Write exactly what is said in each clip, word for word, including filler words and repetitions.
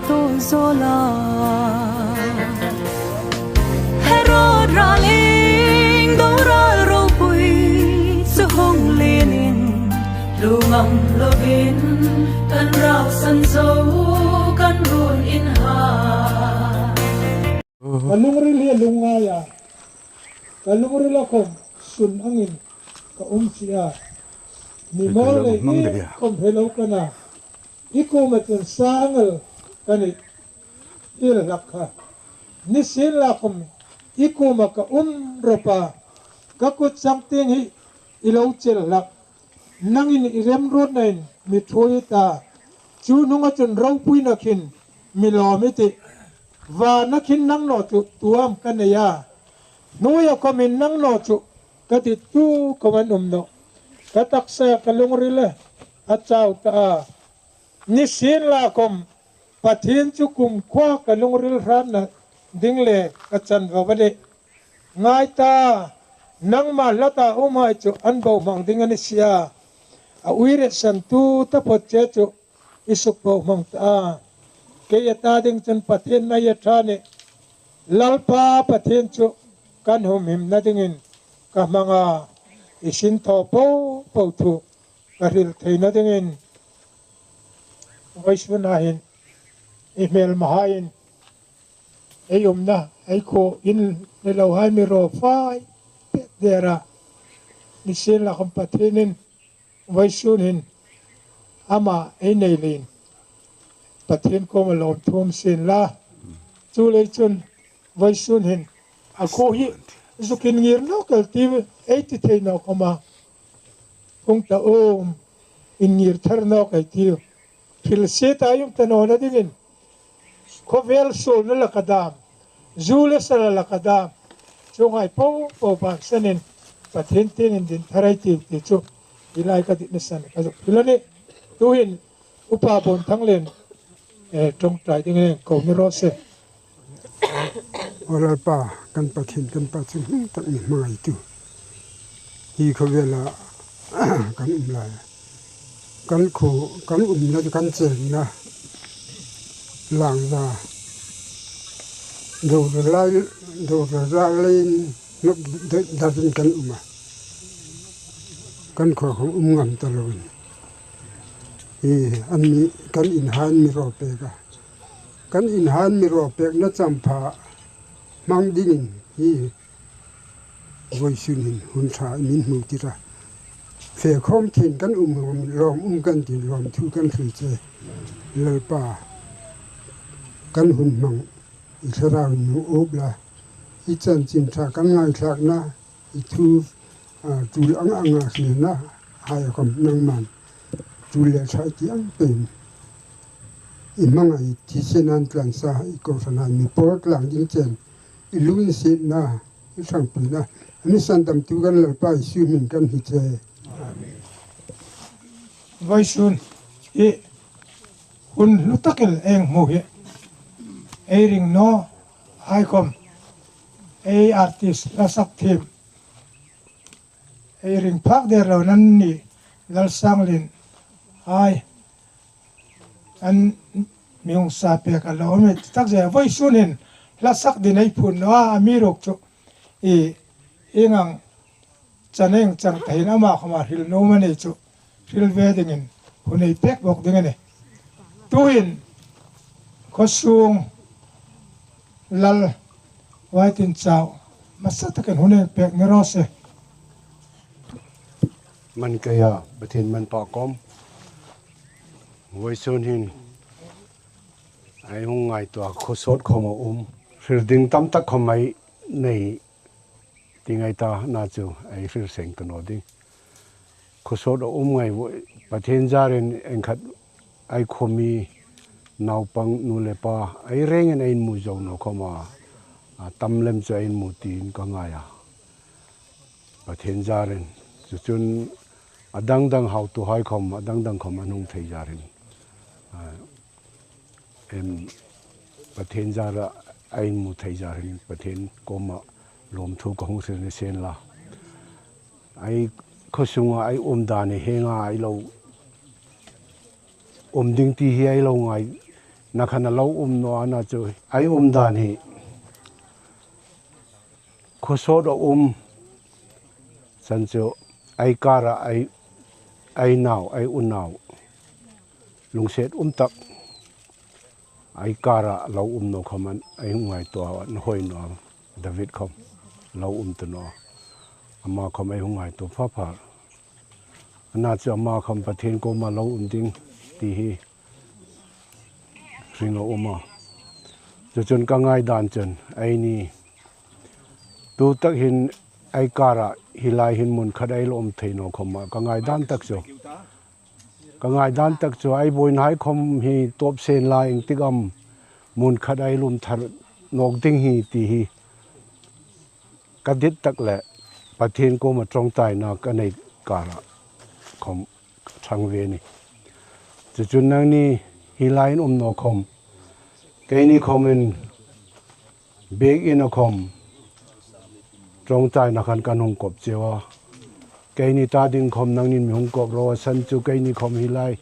Tawng zawla Herod ralin, do ral ropui chu hung lienin, lungam lovin kan rausan zo kan run inha. Ka lungril hi a lungngai a, ka lungrila khawm sun angin ka um si a. Mi mawl le i khawm hre lo ka na. I kuoma chun sa ngal ka nih, i ti hlak kha. Nisienlakhawm i kuoma ka um rawp a, ka kut chang tieng hi i lo chel hlak. Nangin i remruotnain mi ṭhuoi i ta. Chu hnunga chun ropuina khin mi lawm i tih. Vana khin nang naw chu tuam ka nei a. Hnuoia khawmin nang naw chu ka ti tu khawm an um nawh. Ka taksa ka lungrila a chau ta a. Nisienlakhawm Pathien chu kumkhuoa ka lungril hratna ding le ka chanvo a nih. Ngai ta, nangma hlata umhai chu an bohmang ding a ni si a. A uire santu taphawt che chu i suk bohmang ta a. Kei a ta ding chun Pathien nei a ṭha nih. Lalpa Pathien chu kan humhimna dingin ka hmang a. I sinthaw po po thu ka hril theina dingin vawisuna hin i hmelmahaiin ei umna, ei khuo in le lohai mi raw fai pek dera. Nisienlakhawm Pathienin vawisun hin ama ei nei leiin Pathien kuoma lawmthu um sien la. Chuleiin chun vawisun hin a khuo hi zukin ngir nawk el ti ei ti thei nawk a, hung ta um, in ngir thar nawk ei tiu. Hrilsie ta um ta nawna dingin khawvel suolna laka dam, zu le sala laka dam, chuonghai po po bansanin Pathien tieng indin thar ei tiu ti chu hi lai ka ditna san ka zuk hril a nih. Tuhin Upa Bawnthanglen, eh, ṭawngṭai dingin ko mi raw se. Aw Lalpa, kan Pathien, kan Pa chungnung tak mi hmangaitu. Hi khawvela kan um lai, kan khuo, kan umna, kan chenna lang za, do lai, do lai leiin nawk darin kan um a. Kan khuo khawm um ngam ta loin hi an mi, kan inhaiin mi raw pek a. Kan inhaiin mi raw pekna champha hmang dingin hi vawisun hin hun ṭha i mi hmu tir a. Fe khawm theiin kan um, lawm um kan ti, lawmthu kan hril che. Lalpa, kan hun hmang i thlarauin mi up la. I chanchin ṭha kan ngaithlakna, i thu, a, tul ang anga hrilna hai khawm nangman tul le ṭha i ti ang peiin i hmangai, i thi sien an tlan sa, i kohranhai mi pawl tlang ding chen i lunginsietna, i ṭhangpuina a mi sandamtu kan Lalpa Isu hmingin kan hni che. Vawisun hi hun hlu tak el ei hmu hi ei ring naw hai khawm, ei artist, hla sak thiem, ei ring phak der lo nan ni Lalsanglien hai an mi hung sa pek a lo mi tak zia. Vawisun hin hla sak dingin ei phun naw a, amiruokchu i, ieng ang chan ieng chang tahin ama khawma hril nuom a ni chu hril ve dingin hun ei pek bawk ding a nih. Tuhin khawsung lal Waitinchau hmasa takin hun ei pek ni raw se. Man keia Pathien manpha kawm, vawisun hin ei hung ngaituo a, khawsawt khawm a um. Hril ding tam tak khawm ei nei ti ngai ta, a chu ei hril seng ta naw ding. Khawsawt a um ngai vawi, Pathien zarin ieng khat ei khuomi naupang nu le pa ei rengin ei inhmu zo naw khawma, a tam lem chu ei inhmu tiin ka ngai a. Pathien zarin, chu chun a dang dang hautuhai khawm, a dang dang khawm an hung thei zarin, a, em, Pathien zara ei inhmu thei zarin Pathien kuoma lawmthu ka hung hril ni sien la. Ei khawsunga ei um dan hi hienga ei lo um ding ti hi ei lo ngai na khan a lo um naw a, a na chu ei um dan hi khawsawt a um, chun chu ei kara ei, ei nau, ei unau lungsiet um tak ei kara lo um naw khawm an ei hung ngaituo a, an hoi naw a, David khawm lo um ta naw a, ama khawm ei hung ngaituo pha pha. A na chu ama khawm Pathien kuoma lo um ding ti hi hring a um a. Chu chun ka ngaidan chun eini tu tak hin ei kara hi lai hin mun khat ei lo um thei naw khawm a, ka ngaidan tak chu, ka ngaidan tak chu ei buoinahai khawm hi tawp sien la ieng tik am mun khat ei lo um thar nawk ding hi ti hi ka dit tak le Pathien kuoma ṭawngṭaina ka nei kara khawm ṭhang ve a nih. Chu chun nangni hi lai hin um naw khawm, keini khawmin biekin a khawm ṭawngṭaina khan kan hung kop cheu a. Keini ta ding khawm nangnin mi hung kop ro a, chun chu keini khawm hi lai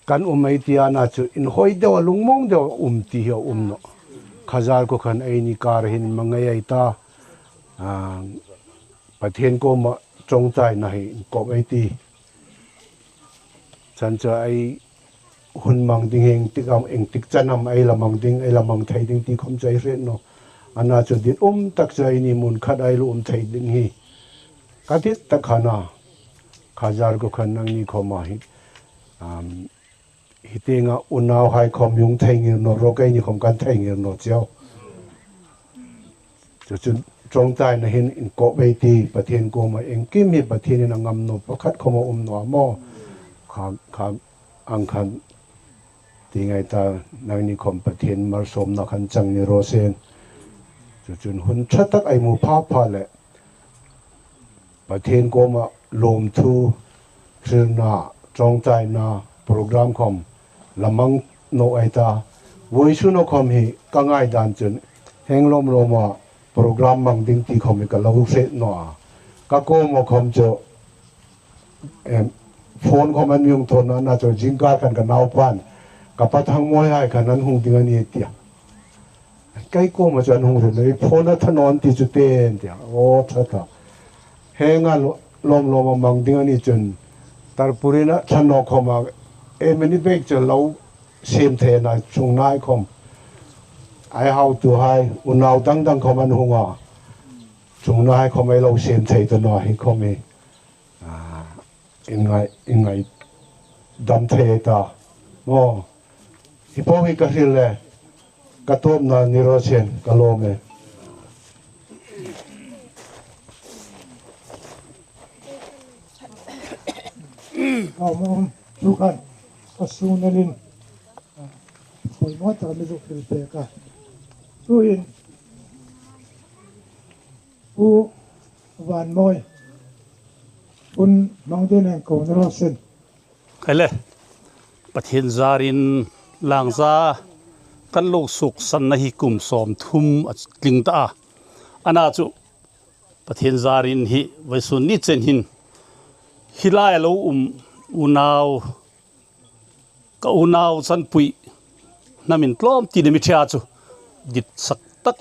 kan um ei ti a, a na chu inhawi deu a, lungmong deu a um ti hi a um nawh. Khazar kuo khan eini kara hin hmangai ei ta, a, Pathien kuoma ṭawngṭaina hi inkop ei ti. Chun chu ei hun hmang ding hi ieng tik am, ieng tik chan am ei la hmang ding, ei la hmang thei ding ti khawm chu ei hriet naw a. A na chu dit um tak chu eini mun khat ei lo um thei ding hi ka dit tak khan a. Khazar kuo khan nangni khawma hi, um, hi tienga unauhai khawm hung thei ngir naw ro, keini khawm kan thei ngir naw cheu. Chu chun ṭawngṭaina hin inkop ei ti, Pathien kuoma iengkim hi Pathienin a ngam naw pakhat khawm a um naw a maw. Kha, kha ang khan ti ngai ta, nangni khawm Pathien malsawmna khan chang ni raw seh. Chu chun hun ṭha tak ei hmu pha pha le Pathien kuoma lawmthu hrilna, ṭawngṭaina program khawm la hmang naw ei ta. Vawisun a khawm hi ka ngaidan chun hieng lawm lawma program hmang ding ti khawm hi ka lo hriet naw a. Ka kuoma khawm chu, em, phone khawm an mi hung thawn naw a, a na chu zingkar khan ka naupan, ka pa Thangmawihai khan an hung ding a nih tia. Kei kuoma chu an hung hril, ei phone a ṭha naw an ti chu te an tia. Aw, ṭha ta. Hienga lo, lawm lawma hmang ding a ni chun, tarpaulin a ṭha naw khawma, ei mani bek chu lo siem thei a na, chungnai khawm. Ei hautuhai, unau dang dang khawm an hung a. Chungnai khawm ei lo siem thei ta naw hi khawm hi. A, inngai, inngaidam thei ei ta. Aw. Hi po hi ka hril le, ka tawpna ni raw seh, ka lawm e. Ka um, um, chu khan, ka sung nelin, poimaw taka mi zuk hril pek a. Tuhin, Pu Vanmawi, hun hmang dingin ko ni raw seh. Ele, Pathien zarin Langza kan lo suksanna hi kum sawmthum a tling ta a. A na chu Pathien zarin hi vawisun ni chen hin hi lai a lo um unau, ka unau Chanpui hnamin tlawm tina mi ṭhe a chu ditsak tak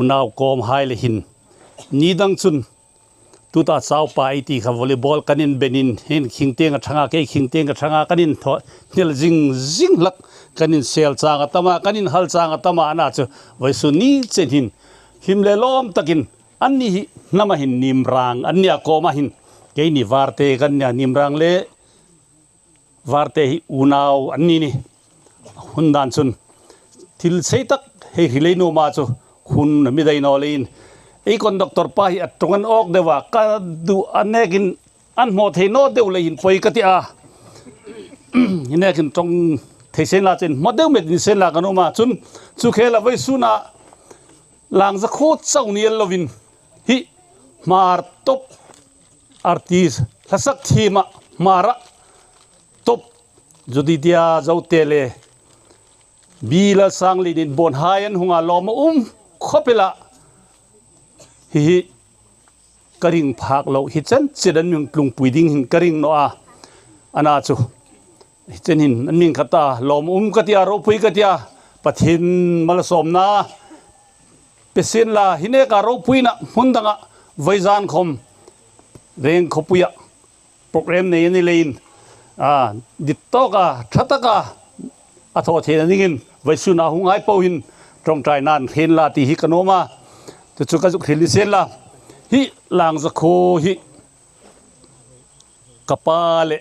unau kawmhai le hin ni dang chun tuta chaupa ei ti kha volleyball kan inbenin, hin khing tieng a ṭhang a, kei khing tieng ka ṭhang a, kan inthaw hnel zing zing hlak, kan insel chang a tam a, kan inhal chang a tam a, a na chu vawisun ni chen hin hlim le lawm takin anni hi hnama hin Nimrang, anni a kuoma hin keini Varte kan nia, Nimrang le Varte hi unau an ni ni. Hun dan chun thil sei tak hei hril ei nuom a chu hun a mi dai naw leiin, ei conductor pa hi a ṭawng an awk deu a, ka duh a nekin an hmaw thei naw deu leiin poi ka ti a. Hi nekin ṭawng thei sien la chun hmaw deu met ni sien la ka nuom a, chun chu khela vawisuna Langza khuo chau ni el lovin hi Hmar top artist, hlasak thiema Hmara top Judithia Zote le B. Lalsanglien inbawnhai an hung a, lawm a um khawp el a. Hi hi ka ring phak lo, hi chen chet an mi hung tlungpui ding hin ka ring naw a. A na chu Hi chen hin an ming khat a, lawm um ka ti a, ropui ka ti a, Pathien malsawmna pe sien la, hi neka ropuina hmun danga vawizan khom Rengkhawpuia program nei a ni leiin, a, dit tawka, ṭha taka a thaw theina dingin vawisuna hunghai po hin ṭawngṭaina an hriet la ti hi ka nuom a. Chu chu ka zuk hril ni sien la. Hi Langzakhuo hi ka pa le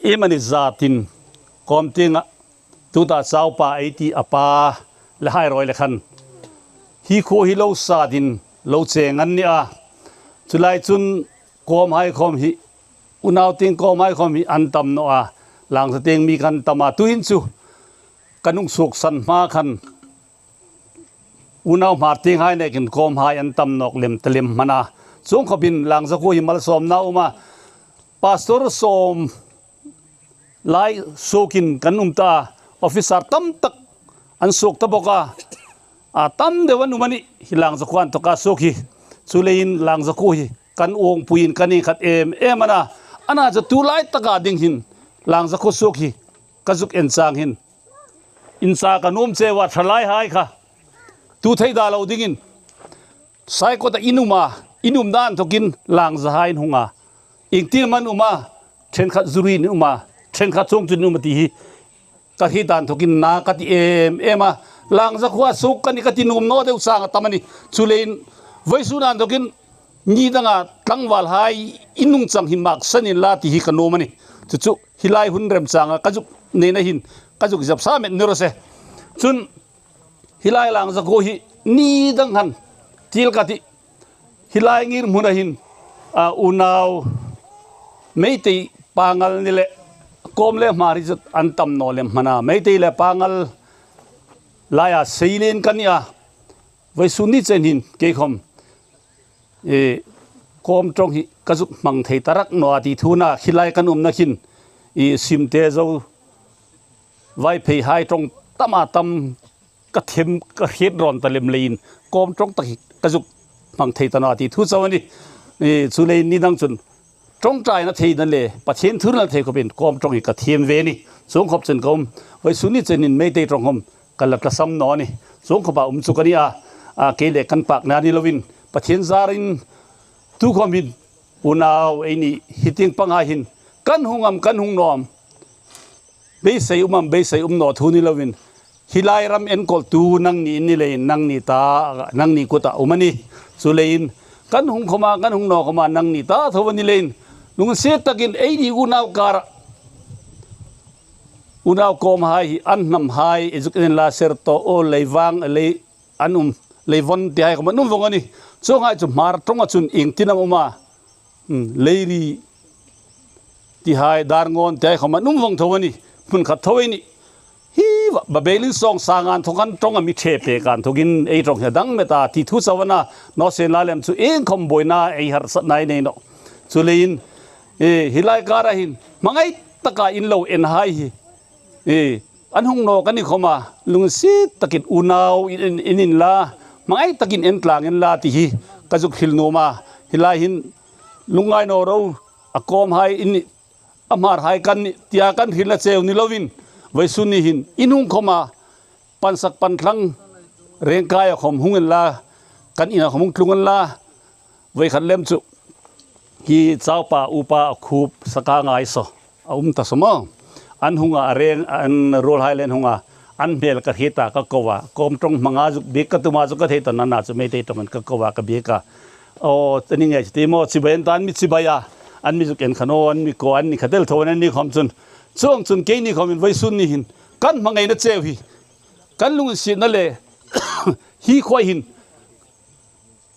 iemani zatin kawm tienga tuta chaupa ei ti a pa le hai rawi le khan hi khuo hi lo satin lo cheng an ni a. Chu lai chun kawmhai khom hi, unau tieng kawmhai khom hi an tam naw a, Langza tieng mi kan tam a. Tuhin chu ka nung suoksan hma khan unau Hmar tienghai nekin kawmhai an tam nawk lem ta lem hmana. Chuong khopin Langzakhuo hi malsawmna um a, pastor sawm lai suokin kan um ta, officer tam tak an suok ta bawk a. A tam deu an um a nih, hi Langzakhuo inthawka suok hi. Chuleiin Langzakhuo hi kan uongpuiin kan ieng khat em em a na. Ana chu tu lai taka ding hin Langzakhuo suok hi ka zuk en chang hin inchak a nuom cheu a, ṭhalaihai kha tu thei da lo dingin Saikawta in um a, in umna inthawkin Langzahai in hung a. Iengtin am an um a, ṭhenkhat zu ruin in um a, ṭhenkhat chuong chu in um a ti hi ka hriet inthawkin na ka ti em em a. Langzakhuoa suok ka nih ka ti nuom naw deu chang a tam a nih. Chuleiin vawisuna inthawkin ni danga tlangvalhai in nungchang hi maksan inla ti hi ka nuom a nih. Chu chu hi lai hun remchanga ka zuk neina hin ka zuk zep sa met ni raw se. Chun hi lai Langzakhuo hi ni dang han til ka ti. Hi lai ngirhmuna hin, a, unau Meitei Pangal ni le kawm le Hmar hi chu an tam naw lem hmana. Meitei le Pangal laia seilien ka ni a. Vawisun ni chen hin kei khom, e, kawm ṭawng hi ka zuk hmang thei ta rak naw a ti thu a na. Hi lai kan umna khin, e, Simte Zo, Vaipheihai ṭawng tam a tam ka thiem, ka hriet rawn ta lem leiin kawm ṭawng tak hi ka zuk hmang thei ta naw a ti thu chau a nih. E, chuleiin ni dang chun ṭawngṭaina theina le Pathien thu hril thei khopin kawm ṭawng hi ka thiem ve a nih. Chuong khop chun ka um, vawisun ni chenin Meitei ṭawng khom ka la tlasam naw a nih. Chuong khopa um chu ka ni a, a, kei le kan pakna ni loin Pathien zarin tu khom hin unau eini hi tieng panghai hin kan hung am, kan hung naw am, beisei um am, beisei um naw thu ni loin, hi lai ram enkawltu nangni in ni leiin, nangni ta, nangni kuta um a nih. Chuleiin kan hung khoma, kan hung naw khoma nangni ta tho a ni leiin, lunginsiet takin eini unau kara unau kawmhai hi an hnamhai, ei zuk en la, Serto, o, Leivang, lei an um, Leivon tihai khom an um vong a nih. Chuonghai chu Hmar ṭawnga chun iengtin am um a, hmm, Leiri tihai, Darngawn tihai khom an um vong tho a nih. Hmun khat tho ei nih. Hi va, Babelin Sawngsangan thaw khan ṭawnga mi ṭhe pek inthawkin ei ṭawng hi a dang met a ti thu chau a na. Naw sien la lem chu iengkhom buoina, ei harsatna ei nei nawh. Chuleiin, e, hi lai kara hin hmangai taka in lo enhai hi, e, an hung nawk a ni khoma, lunginsiet takin unau in, in, in inla, hmangai takin en tlang inla ti hi ka zuk hril nuom a. Hi lai hin lungngai naw ro, a kawmhai in ni, a Hmarhai kan ni tia kan hrilna cheu ni loin, vawisun ni hin in hung khoma, pansak panthlang Rengkaia khom hung inla, kan ina khom hung tlung inla, voi khat lem chu hi chaupa upa a khup saka ngai saw a um ta saw maw. An hung a, a reng, an ruolhai le an hung a, an hmel ka hriet a, ka ko a, kawm ṭawng hmanga zuk biek ka tum a, zuk ka thei ta naw a na chu Meitei ṭawngin ka ko a, ka biek a. Aw, ta ni nge ti maw, chibai an ta, an mi chibai a, an mi zuk en kha naw, an mi ko, an ni kha tel tho an ni khom chun. Chuong chun keini khomin vawisun ni hin kan hmangaina cheu hi kan lunginsietna le hi khuo hin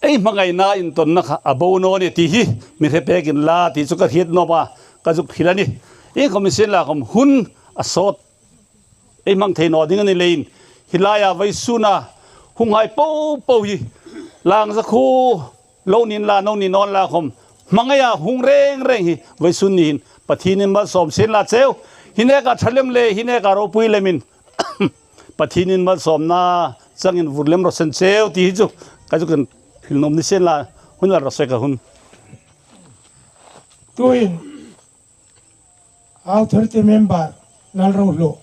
ei hmangaina intawnna kha a bo naw ni ti hi mi hre pek inla ti chu ka hriet nuom a, ka zuk hril a nih. Iengkhom ni sien la khom hun a sawt ei hmang thei naw ding a ni leiin, hi laia vawisuna hunghai po po hi Langzakhuo lo ni inla, lo ni naw inla khom hmangaia hung reng reng hi vawisun ni hin Pathienin malsawm sien la cheu. Hi neka ṭha lem le hi neka ropui lemin Pathienin malsawmna changin vur lem raw se cheu ti hi chu ka zuk hril nuom ni sien la, hun la raw se ka hun. Tuhin Authority member Lalrohlu,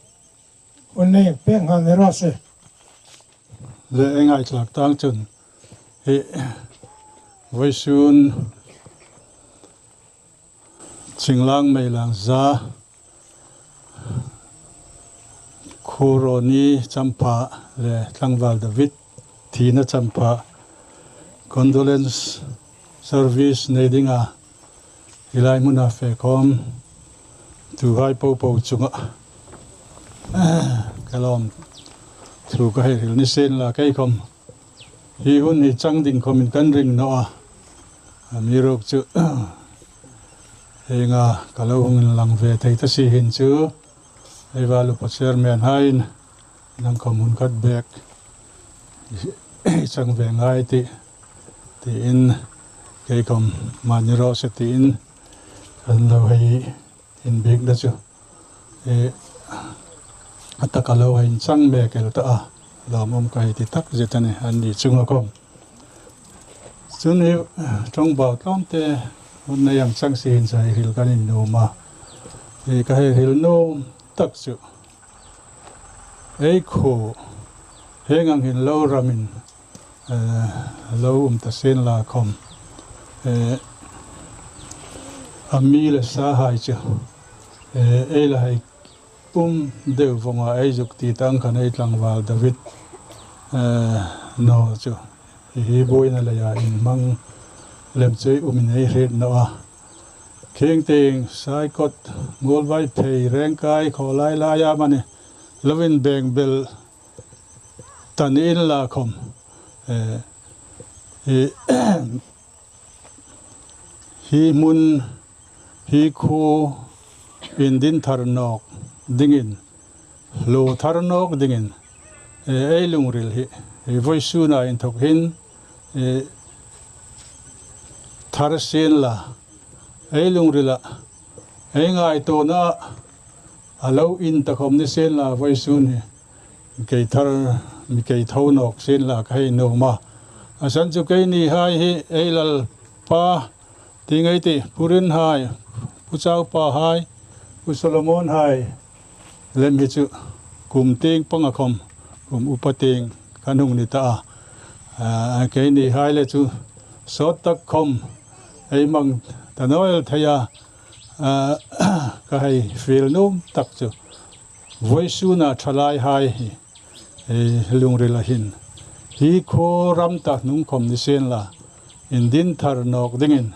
hun nei pek nghal ni raw se. Le ei ngaithlak tang chun hi vawisun Chinglangmei Langza, Khuroni champha le Tlangval David thina champha condolence service nei dinga hi lai hmuna fe khawm tuhai popo chunga ka lawmthu ka hei hril ni sien la, kei khawm hi hun hi chang ding khawmin kan ring naw a. Amiruokchu hienga ka lo hung inlang ve thei ta si hin chu, ei val upa chairman haiin nang khawm hun khat bek chang ve ngai ti, tiin kei khawm mani raw se tiin kan lo hei inbiekna chu, e, a taka lo hei inchang mek el ta a, lawmum ka hei ti takzet a nih, anni chunga khawm. Chun hi ṭawngbau tlawmte hun nei ang chang si hin chu hei hril kan innuom a. Hi ka hei hril nuom tak chu, ei khuo hieng ang hin lo ramin, eh, lo um ta sien la khawm, eh, a mi le sahai chu, eh, ei la hei um deu vawng a, ei zuk ti tang khan ei Tlangval David, eh, naw chu hi buoina leia inhmang lem chu ei umin ei hriet naw a. Khingtieng, Saikot, Muolvaiphei, Rengkai, Khawlai laia mani lo inbengbel ta ni inla khawm, eh, hi, hi hmun, hi khuo indin thar nawk dingin, hluo thar nawk dingin, eh, ei lungril hi, eh, vawisuna inthok hin, eh, thar sien la, ei lungrila, ei ngaituona a lo in ta khawm ni sien la, vawisun hi mi kei thar, mi kei tho nawk sien la ka hei nuom a. A san chu keinihai hi ei Lalpa ti ngei ti, Pu Rinhai, Pu Chaupa hai, Pu Solomon hai lem hi chu kum tieng panga khawm, kum upa tieng kan hung ni ta a. A, keinihai le chu sawt tak khawm ei hmang ta naw el thei a. A, ka hei fiel nuom tak chu vawisuna thalaihai hi, eh, lungrila hin, hi khuo ram ta hnung khawm ni sien la, indin thar nawk dingin,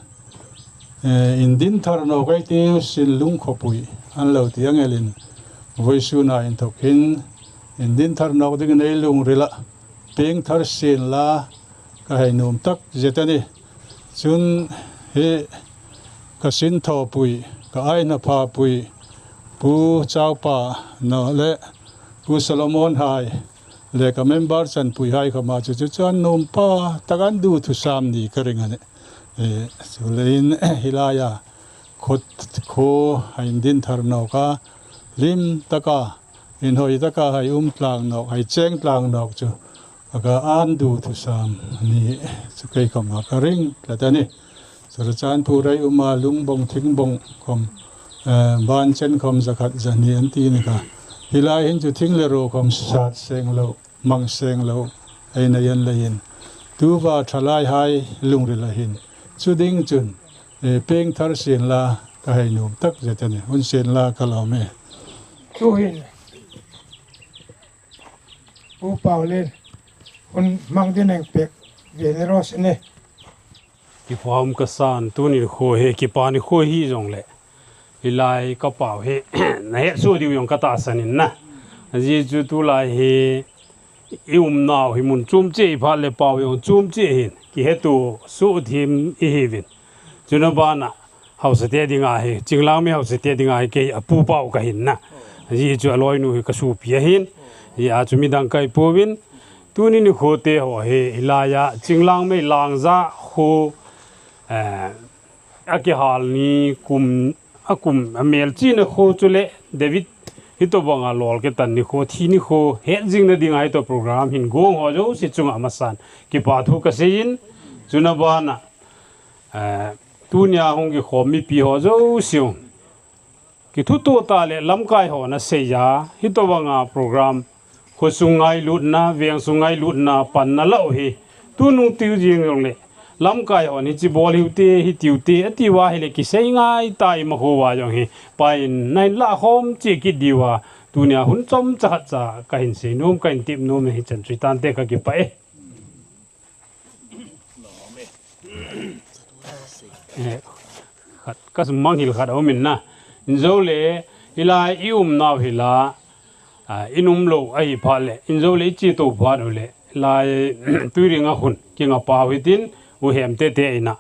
eh, indin thar nawk ei tiu sin lung khawpui an lo ti ang elin, vawisuna inthok hin indin thar nawk dingin ei lungrila pieng thar sien la ka hei nuom takzet a nih. Chun hi ka sinthawpui, ka aina phapui, Pu Chaupa naw le Pu Solomon hai le ka member chanpuihai khawma chu, chu, chu an nuom pa tak an duthusam ni ka ring a nih. Eh, chuleiin hi laia khuo, khuo a indin thar nawk a, hlim taka, inhawi taka hei um tlang nawk, hei cheng tlang nawk chu a ka an duthusam ni chu kei khawma ka ring tlat a nih. Churachandpur ei um a, Lungbawng, Thingbawng khawm, eh, ban chen khawm za khat za hni an ti ni kha. Hi lai hin chu thing le ruo khawm sat seng lo, hmang seng lo ei nei an leiin, tuta thalaihai lungrila hin chu ding chun, eh, pieng thar sien la ka hei nuom takzet a nih. Hun sien la ka lawm e. Tuhin Pu Paulin hun hmang ding ei pek ve ni raw se. Kipa um ka san, tuni khuo hi kipa ni khuo hi zong le, hi lai ka pau hi na het suo diu zong ka tahsan in na. Zie chu tu lai hi i umnau hi mun chum che, i phat le pau zong chum che hin ki hetu suo thiem i hi vin. Chuna bana hausa te dinga hi, Chinglangmi hausa te dinga hi kei a pu pau ka hin na. Zie chu a lawinu hi ka suo pi a hin. Hi a chu mi dang kai pu vin. Tuni ni khuo te haw hi, hi laia Chinglangmi Langza khuo, eh, a kihal ni kum, a kum, a mel china khuo chu le David hi to banga lawl ke tan ni khuo, thi ni khuo, het zing na dinga hi to program hin gong haw zo si chunga masan kipa thu ka sei in, chuna bana, eh, tunia hung ki khawm mi pi haw zo si ung. Ki thu tu ta le lamkai ho na sei ya, hi to wanga program. Khuo sung ngailutna, veng sung ngailutna, panna lo hi. Tu nung tiu zing zong le. Lamkai ho ni chi bol hiu te, hi tiu te, a ti wa hi le ki sei ngai ta i ma ho wa zong hi. Pain, nain la khom chi ki di wa. Tunia hun chom cha khat cha, ka hin sei num, ka hin tip num, hi chan chui tan te ka ki pa e. Eh, khat, ka sum mang hil khat a um in na. In zo le, hi lai i um nau hi la, ah, in um lo a hi pha le, in zo le i chi to pha lo le, lai tui ring a hun, ki nga pau hi tin, u hem te te ina.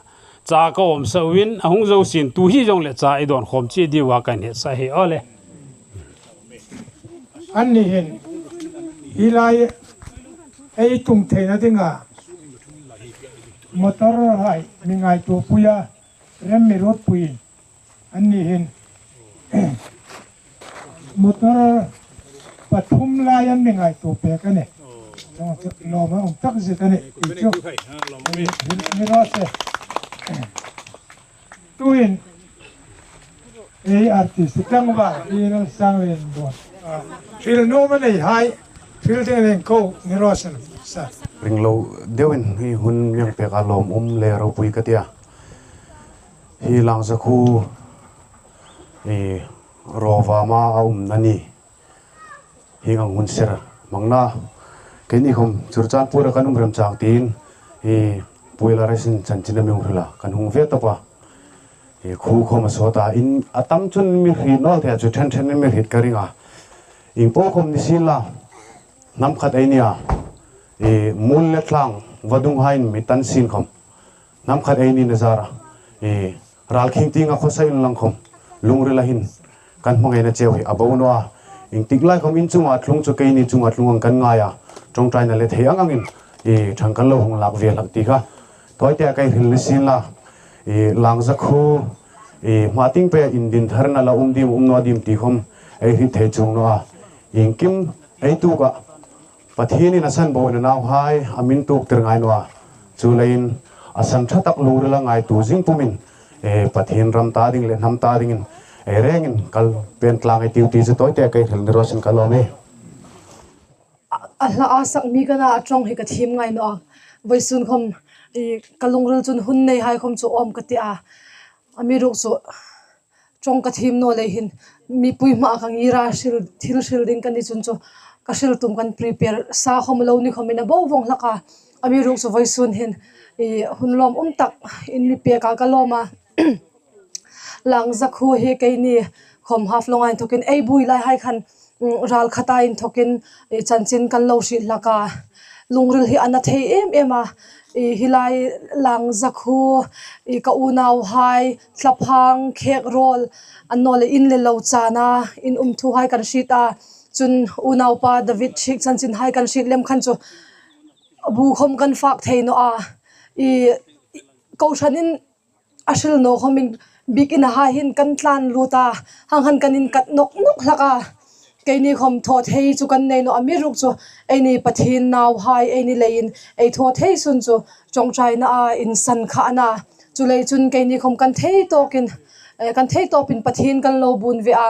Cha ka om sa win, a hung zo sin tu hi zong le cha i don khom chi di wa kan he sa he o le. An ni hin, hi lai ei tung theina dinga, motor hai mi ngai tu puya, rem mi rot puin. An ni hin, motor pathum lai an mi ngai tu pe ka ne. Lo ma um tak zit a ne. I chu. Ni, ni ro se. Tuin, ei artist tlangval, i lo sang len bon. Ah, hril nuom a nei hai, hril ding len ko, ni ro sen, sa. Ring lo deuin hi hun miang pek a lawm um le ropui ka tia. Hi Langza khuo, i rova ma a um na ni. Hi ngang hun ser hmangna. Keini khom Churachandpur-a kan um rem chang tiin, hi puila resin chanchin a mi hung hrila kan hung ve tawp a. Hi khuo khom a sawta in a tam chun mi hriet naw thei a chu ṭhen ṭhen mi hriet ka ring a. Ieng po khom ni sien la, hnam khat ei ni a. I mul le tlang vadung hain mi tan sien khom. Hnam khat ei ni na zara, i, ral khing tinga khawsa inlang khom, lungrila hin, kan hmangaina cheu hi a bo naw a. Ieng tik lai khom in chunga tlung chu keini chunga tlung ang kan ngai a. Ṭawngṭaina le thei ang angin, i, ṭhang kan lo hung lak ve hlak ti kha. Tawi te a kai hril ni sien la, i, Langza khuo, i, hma ting pe indin tharna la um dim um naw dim ti khom, ei hriet thei chuong naw a. Iengkim ei tuok a. Pathienin a san bo na nauhai a min tuok tir ngai naw a. Chuleiin a san ṭha tak lungrila ngaitu zing pumin, e, Pathien ram ta ding le hnam ta dingin, e, rengin kal pen tlang ei tiu ti chu tawi te kai hril ni raw sin ka lawm e. A, a hla a sak mi ka na a ṭawng hi ka thiem ngai naw a. Vawisun khom, i, ka lungril chun hun nei hai khom chu awm ka ti a. Amiruokchu, ṭawng ka thiem naw lei hin, mipui hmaa ka ngir a hril, thil hril ding ka ni chun chu, ka hril tum kan prepare sa khom lo ni khomin a bo vawng hlak a. Amiruokchu vawisun hin, i, hun lawm um tak in mi pek a ka lawm a. Langza khuo hi keini khom Haflonga inthokin ei buoi lai hai khan, mm, ral khata inthokin, i, chanchin kan lo hriet hlak a. Lungril hi a na thei em em a. I, hi lai Langza khuo, i, ka unauhai, thlaphang, khek rawl, annawleh in le lo chana, in um thu hai kan hriet a. Chun unaupa David Thiek chanchin hai kan hriet lem khan chu bu khom kan fak thei naw a. I, i, kohranin a hril naw khomin biekina hai hin kan tlan lut a, hang han kan inkat nawk nawk hlak a. Keini khom thaw thei chu kan nei naw a, amiruokchu eini Pathien nauhai ei ni leiin ei thaw thei sun chu ṭawngṭaina a insan kha a na. Chuleiin chun keini khom kan thei tawkin, eh, kan thei tawpin Pathien kan lo buon ve a.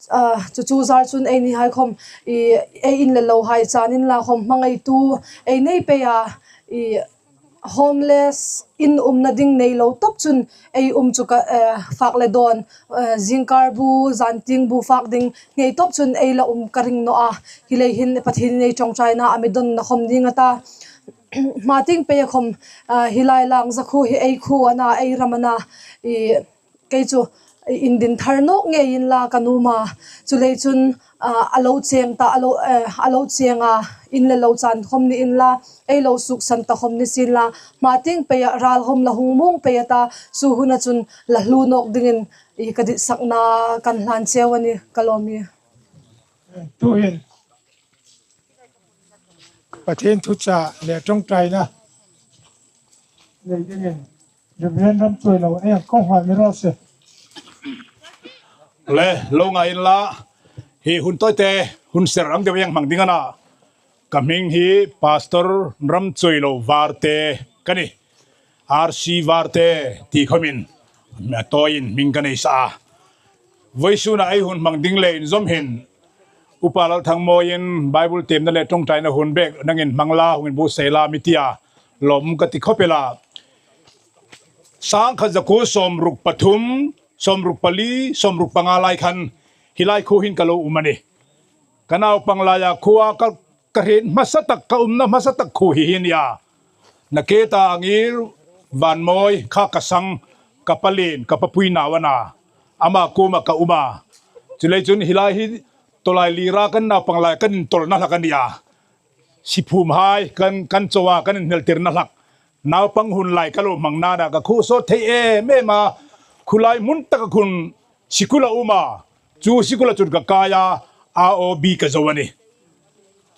A, chu chu zar chun eini hai khom, i, ei in le lo hai chanin la khom hmangaitu ei nei pei a, i, homeless in umna ding nei lo tawp chun ei um chu ka, eh, fak le dawn, eh, zingkar bu, zantieng bu fak ding ngei tawp chun ei la um ka ring naw a. Hi lei hin Pathienin ei ṭawngṭaina a mi dawnna khom ding a ta. Hma ting pei khom, ah, hi lai Langza khuo hi ei khuo a na, ei ram a na, i, kei chu, i, indin thar nawk ngeiin la kan um a. Chuleiin chun, ah, a lo cheng ta, a lo, eh, a lo cheng a, in le lo chan khom ni inla, ei lo suksan ta khom ni sien la, hma ting peia ral khom la hung muong pei a ta, chu huna chun la hlu nawk dingin i ka ditsakna kan hlan cheu a nih, ka lawm ie. Tuhin Pathien thuchah le ṭawngṭaina nei dingin Reverend Ramchuoilo ei hang ko nghal mi raw se. Le, lo ngai inla, hi hun tawite, hun ser ang deu ei hmang ding a na. Ka hming hi Pastor Ramchuoilo Varte ka nih. R C Varte ti khomin, a tawiin hming ka nei sa a. Vawisuna ei hun hmang ding le inzawm hin Upa Lalthangmawi'n Bible tiemna le ṭawngṭaina hun bek nangin hmang la, hung inbuotsai la mi tia lawm ka ti khawp el a. Sangkhat zakuo sawmruk pathum, sawmruk pali, sawmruk panga lai khan hi lai khuo hin ka lo um a nih. Ka naupang laia khuoa ka, ka hriet hmasa tak, ka umna hmasa tak khuo hi hi a nih a. Nakie ta Angir Vanmawi kha ka sang, ka pa lien, ka papui nau a na. Ama kuoma ka um a. Chuleiin chun hi lai hi tawlai lira kan naupang lai kan intawlna hlak a nih a. Siphumhai kan, kan chaw a kan inhneltirna hlak. Naupang hun lai ka lo hmang nana ka khuo sawt thei em em a. Khulai hmun taka khun sikula um a. Chu sikula chun ka kai a, A O B ka zo a nih.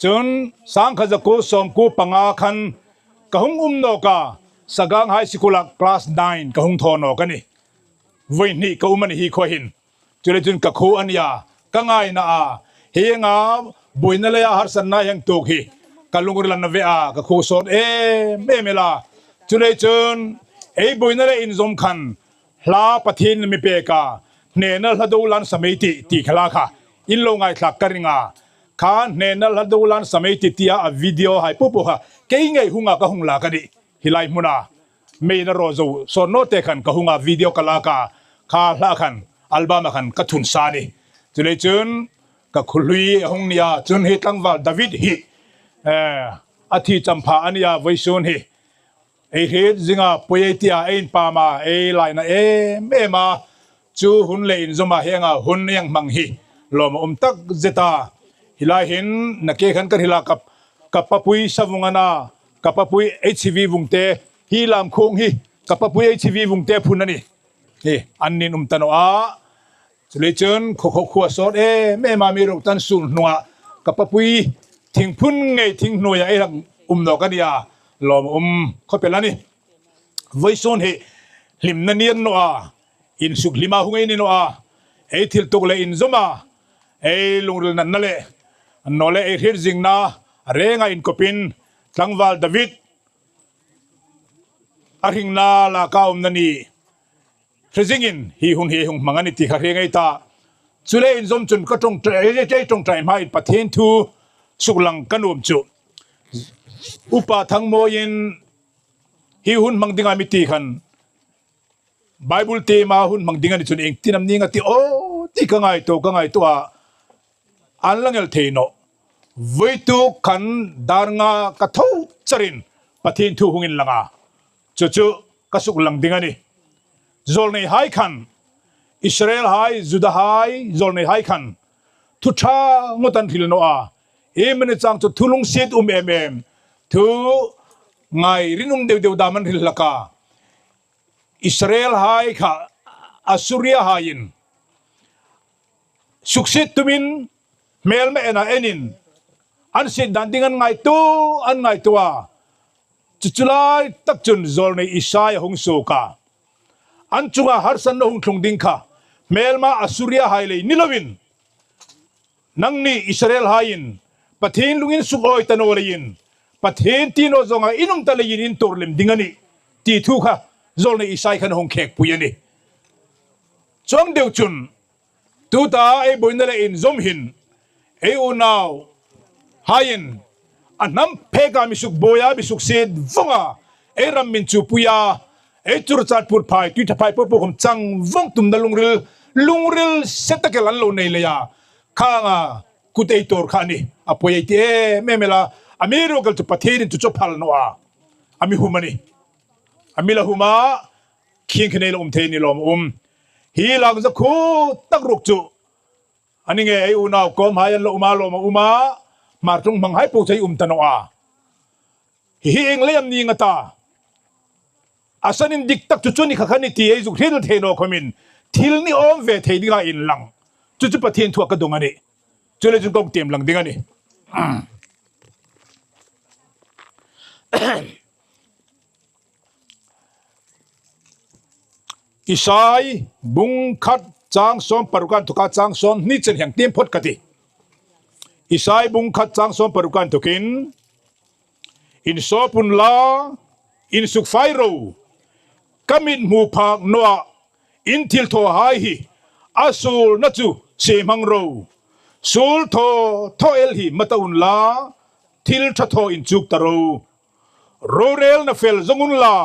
Chun sangkhat zakuo sawmkuo panga khan ka hung um nawk a. Sagang High School-a class nine ka hung thaw nawk a nih. Vawi hni ka um a nih hi khuo hin. Chuleiin chun ka khuo a nih a, ka ngaina a, hienga buoina leia harsatna hieng tuok hi ka lungrila a ve a, ka khuo sawt em em el a. Chuleiin chun ei buoina le inzawm khan hla Pathienin a mi pek a, hnena hla do lan sam ei tih, ti kha hla kha in lo ngaithlak ka ring a. Kha hnena hla do lan sam ei tih tia a video hai po po kha kei ngei hunga ka hung lak a nih. Hi lai hmuna mei na ro zo sawt naw te khan ka hunga video ka lak a, kha hla khan album-a khan ka thun sa a nih. Chuleiin chun ka khuo hlui a hung nih a, chun hi tlangval David hi, eh, a thi champha a nih a, vawisun hi ei hriet zinga poi ei tia ei inpam a, ei laina em em a. Chu hun le inzawma hienga hun ei hmang hi lawm a um tak zet a. Hi lai hin nakie khan ka hril a, ka, ka papui Savung a na, ka papui H C V Vungte, hi lam khuong hi ka papui H C V Vungte phun a nih. Hi, an nin um ta naw a. Chuleiin chun khuo, khuo, khuo sawt em em a, mi ruk tan sun hnunga ka papui thing phun ngei thing hnuoia ei hang um nawk a nih a, lawm a um khawp el a nih. Vawisun hi hlimna ni a ni naw a, insuk hlima hung ei ni naw a, ei thil tuok le inzawma ei lungril natna le, naw le ei hriet zingna a renga inkopin tlangval David a hringna laka umna ni hre zingin hi hun hi hung hmang a nih ti kha hre ngei ta. Chu le inzawm chun ka ṭawngṭai, ei ṭawngṭai hmain Pathien thu suklang ka nuom chu, Upa Thangmawiin hi hun hmang dinga mi ti khan, Bible tiema hun hmang ding a ni chun ieng tin am ning a ti aw ti ka ngaituo, ka ngaituo a, an la ngel thei nawh. Vawituk khan dar nga ka tho charin Pathien thu hung inlang a, chu chu ka suklang ding a nih. Zawlneihai khan, Israelhai, Judahai, zawlneihai khan thu ṭha ngawt an hril naw a, iemani chang chu thu lungsiet um em em, thu ngai rinum deu deu dam an hril hlak a. Israelhai kha Assuria haiin suksiet tumin hmelma ena enin an siet dan ding an ngaituo, an ngaituo a. Chu chu lai tak chun zawlnei Isai a hung suok a, an chunga harsatna hung tlung ding kha hmelma Assuria hai lei ni loin, nangni Israelhaiin Pathien lung in suk awi ta naw leiin, Pathien ti naw zawnga in um ta leiin in tuor lem ding a nih, ti thu kha zawlnei Isai khan a hung khekpui a nih. Chuong deu chun, tuta ei buoina le inzawm hin, ei unauhaiin a hnam pheka mi sukbuoia, mi suksiet vonga, ei ram mi inchupuia, ei Churachandpur phai, Tuitha phai po po khom chang vong tumna lungril, lungril se tak el an lo nei leia, kha anga kut ei tuor kha a nih. A poi ei ti em em el a, amiruokchu Pathienin chu chu a phal naw a, a mi hum a nih. A mi la hum a, khieng khin ei la um thei ni lawm a um. Hi lang zakhuo tak ruok chu, a ni nge, ei unau kawmhai an la um a, lawm a um a, Hmar ṭawng hmanghai po chu ei um ta naw a. Hi hi ieng lei am ning a ta, a san indik tak chu chu ni kha kha ni ti ei zuk hril thei naw khomin, thil ni awm ve thei dinga inlang, chu chu Pathien thua ka dong a nih. Chu le chun kong tiem lang ding a nih. Isai bung khat chang sawm paruka inthoka chang sawm hni chen hang tiem phawt ka ti. Isai bung khat chang sawm paruka inthokin, "Insawp unla, insukfai ro, ka mithmu phak nawah in thilthawhai hi A suolna chu sie hmang ro. Suol thaw thaw el hi ma ta unla, thil ṭha thaw inchuk ta ro. Rorelna fel zawng unla,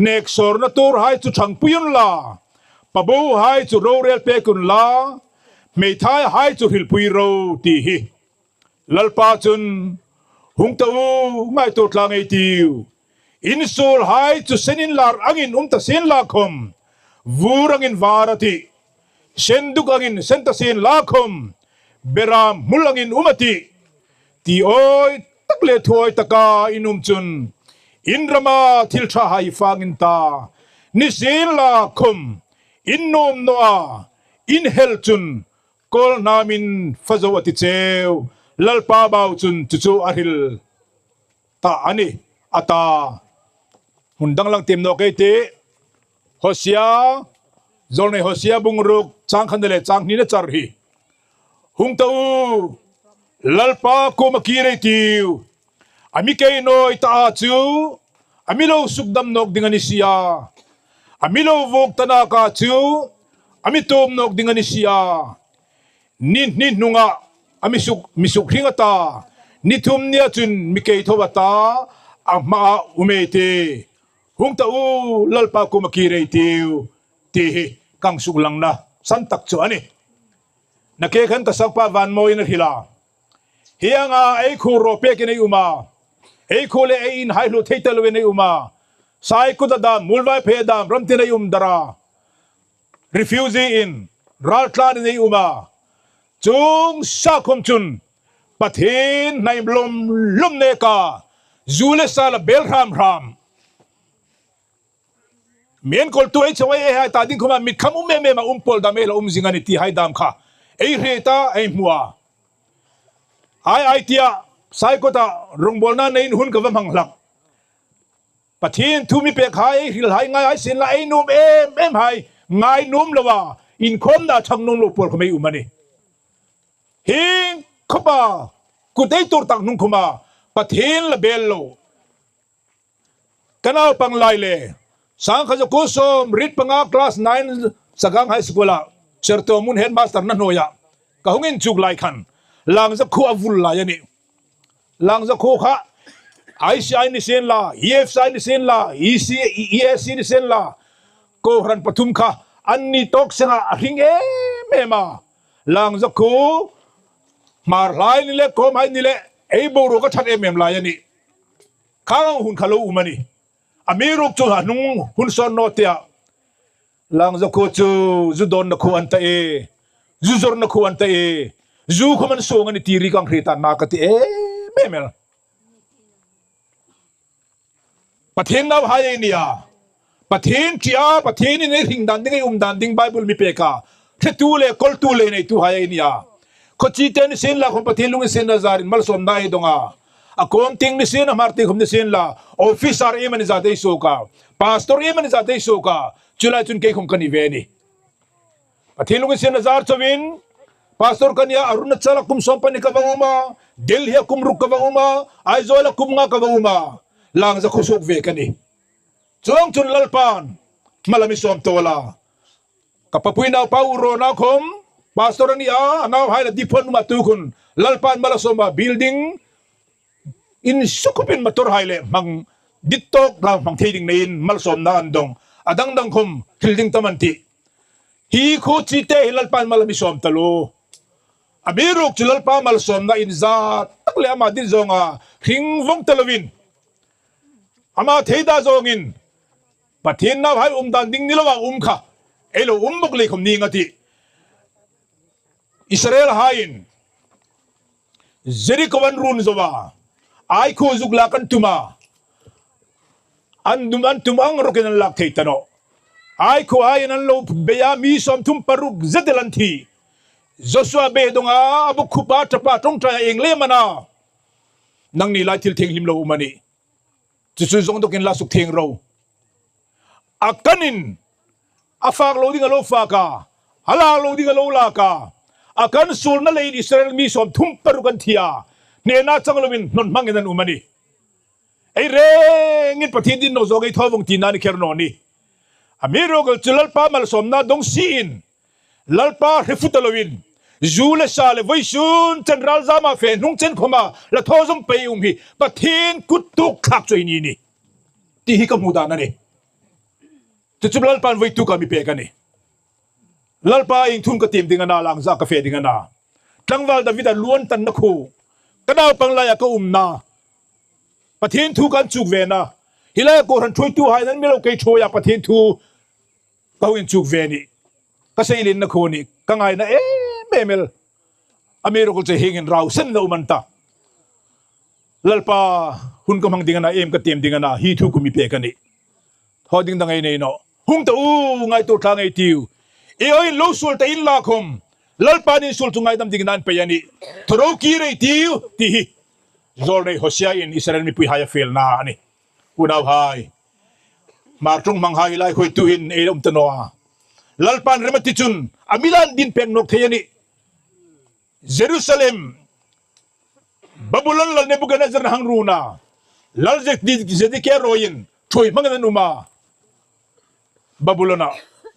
neksawrna tuorhai chu ṭhangpui unla, pabohai chu rorel pek unla, hmeithaihai chu hrilpui ro, ti hi. Lalpa chun, hung ta u, ngaituo tlang ei tiu. In suolhai chu sen inlar angin um ta sienla khawm, vur angin var a tih. Sen duk angin sen ta sienla khawm, beram hmul angin um a tih. Ti awi tak le thu awi taka in um chun, in rama thil ṭhahai fang in ta. Nisienlakhawm, in nuom naw a, in hel chun, kawl hnamin fa zo a ti cheu. Lalpa bau chun chu chu a hril ta a nih, a ta. Hmun dang lang tiem nawk ei tih. Hosea, Zawlnei Hosea bung ruk, chang khatna le chang hnina char hi. Hung ta u, Lalpa kuoma kir ei tiu. A mi kei nawi ta a chu, a mi lo sukdam nawk ding a ni si a. A mi lo vuok ta naka chu, a mi tuom nawk ding a ni si a. Ni hni hnunga a mi suk, mi suk hring a ta. Ni thum nia chun mi kei tho a ta, a hmaa um ei tih. Hung ta u, Lalpa kuoma kir ei tiu, ti hi ka suk langna san tak chu a nih. Nakie khan ka sakpa Vanmawiin a hril a. Hieng ang ei khuo raw pekin ei um a. Ei khuo le ei inhai hluo thei ta loin ei um a. Saikota dam, Muolvaiphei dam, ram tin ei um dar a. Refugee in, raltlanin ei um a. Chuong sa khawm chun, Pathien hnaim lawm lawm neka, zu le sa la bel hram hram. Mi enkawltu ei chawei ei hai ta ding khawma mit kham um em em a, um pawl dam ei la um zing a nih ti hai dam kha ei hre ta, ei hmu a. Ai, ai tia, Saikota rongbawlna neiin hun ka va hmang hlak. Pathien thu mi pek hai, ei hril hai, ngai hai sienla, ei nuom em em hai, ngai nuom loa inkhawmna ṭhang nuom lo pawl khawm ei um a nih. Hieng khawpa kut ei tuor tak hnung khawma Pathien la bel lo. Ka naupang lai le, sangkhat zakuo sawmriet panga, class nine, Sagang High School-a, Sertawmun headmaster-na hnuoia ka hung inchuk lai khan, Langza khuo a vul lai a nih. Langza khuo kha, I C I ni sienla, E F C I ni sienla, E C, E A C ni sienla, kohran pathum kha, anni tawk senga a hring em em a. Langza khuo, Hmar hai ni le, Kawm hai ni le, ei boruok a ṭhat em em lai a nih. Khang hun kha lo um a nih. Amiruokchu a hnung hun sawn naw tia. Langza khuo chu zu dawnna khuo an ta e. Zu zawrna khuo an ta e. Zu khawm an suong a nih ti ri kang hre ta na ka ti em em el. Pathien nauhai ei ni a. Pathien ṭi a, Pathienin ei hring dan ding, ei um dan ding Bible mi pek a. Hretu le, kawltu le, neituhai ei ni a. Khaw chite ni sienla khawm Pathien lunginsietna zarin malsawmna ei dong a. A kawm tieng ni sien, a hmar tieng khawm ni sienla, officer iem ani zat ei suok a. Pastor iem ani zat ei suok a. Chu lai chun kei khawm ka ni ve a nih. Pathien lunginsietna zar chauin, Pastor ka ni a, Arunachal-a kum sawm pahni ka va um a, Delhi-a kum ruk ka va um a, Aizawl-a kum nga ka va um a, Langza khuo suok ve ka nih. Chuong chun Lalpan mal a mi sawm tawl a. Ka papui naupa u Rona khawm, Pastor a ni a, a nauhai la diphuon nuom a, tu khun Lalpan mal a sawm a, building in sukhupin motor hai le hmang dit tawk la hmang thei ding neiin malsawmna an dong. A dang dang khawm hril ding tam an tih. Hi khuo chite hi Lalpan mal a mi sawm taluo. Amiruokchu Lalpa malsawmna inza tak le ama dit zawnga hring vawng ta loin, ama theida zawngin Pathien nauhai um dan ding ni loa um kha ei lo um bawk lei khawm ning a tih. Israelhaiin Jeriko an run zo a, Ai khuo zuk lak an tum a, an dum an tum ang rukin an lak thei ta nawh. Ai khuohaiin an lo bei a, mi sawmthum paruk zet el an thi. Joshua beidonga a bawkkhupa, ṭapa ṭawngṭaia ieng lem a na. Nangni lai thil thienghlim lo um a nih. Chu chu zawng dawkin la suk thieng ro. Akanin, a fak lo ding a lo fak a, a lak lo ding a lo lak a. Akan suolna leiin Israel mi sawmthum paruk an thi a. Hnena chang loin hnawn hmangin an um a nih. Ei rengin Pathien din naw zawng ei thaw vawng tina ni kher naw ni. Amiruokchu Lalpa malsawmna dong siin, Lalpa hre fut ta loin, zu le sa le vawisun chen ralzama fe hnung chen khoma la thaw zawm pei um hi Pathien kut tuok thlak chu ei ni a nih, ti hi ka hmu dan a nih. Chu chu Lalpan vawituk a mi pek a nih. Lalpa, ieng thu am ka tiem ding a na, lângzâ ka fe ding a na? Tlangvâl Davida luon tanna khuo, ka naupang laia ka umna, Pathien thu ka inchuk ve na, hi laia kohran ṭhuoituhai an mi lo kei ṭhuoi a, Pathien thu ka hung inchuk ve a nih. Ka seilenna khuo a nih, ka ngaina em em el. A mi ruok chu hieng hin rau sen lo um an ta. Lalpa, hun ka hmang ding a na, ieng am ka tiem ding a na, hi thu ka mi pek a nih. Thaw ding dang ei nei nawh. Hung ta u, ngaituo tlang ei tiu. Ei oiin lo suol ta inla khom, Lalpa'n in suol chu ngaidam dingin a'n pei a nih. Thaw ro kir ei tiu, ti hi zawlnei Hosea-in Israel mipuihai a felna a nih. Unauhai, Hmar ṭawng hmanghai lai khuoitu hin ei um ta naw a. Lalpa'n rem a ti chun a mi la'n din pek nawk thei a nih. Jerusalem, Babulon lal Nebukadnezzar-in a hang ruo a, lal Zed-, Zedekia rawiin ṭhuoi hmangin an um a. Babulon-a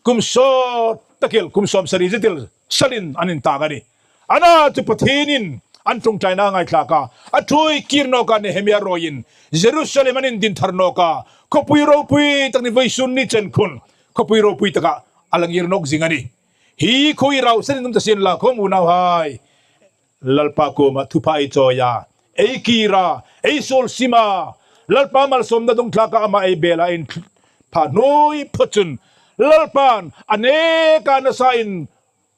kum sawt tak el, kum sawmsari zetel salin an intâk a nih. Ana chu Pathienin an ṭawngṭaina a ngaithlak a, a ṭhuoi kir nawk a, Nehemia rawiin Jerusalem an indin thar nawk a, khawpui ropui tak ni, vawisun ni chen khun khawpui ropui takah a la ngir nawk zing a nih. Hi khuo hi rau senin um ta sienla khom, unauhai, Lalpa kuoma thupha ei chawi a, ei kir a, ei suol sim a, Lalpa malsawmna dawng thlak a, ama ei bel a, ei pha hnuoi phawt chun Lalpa'n a neka nasain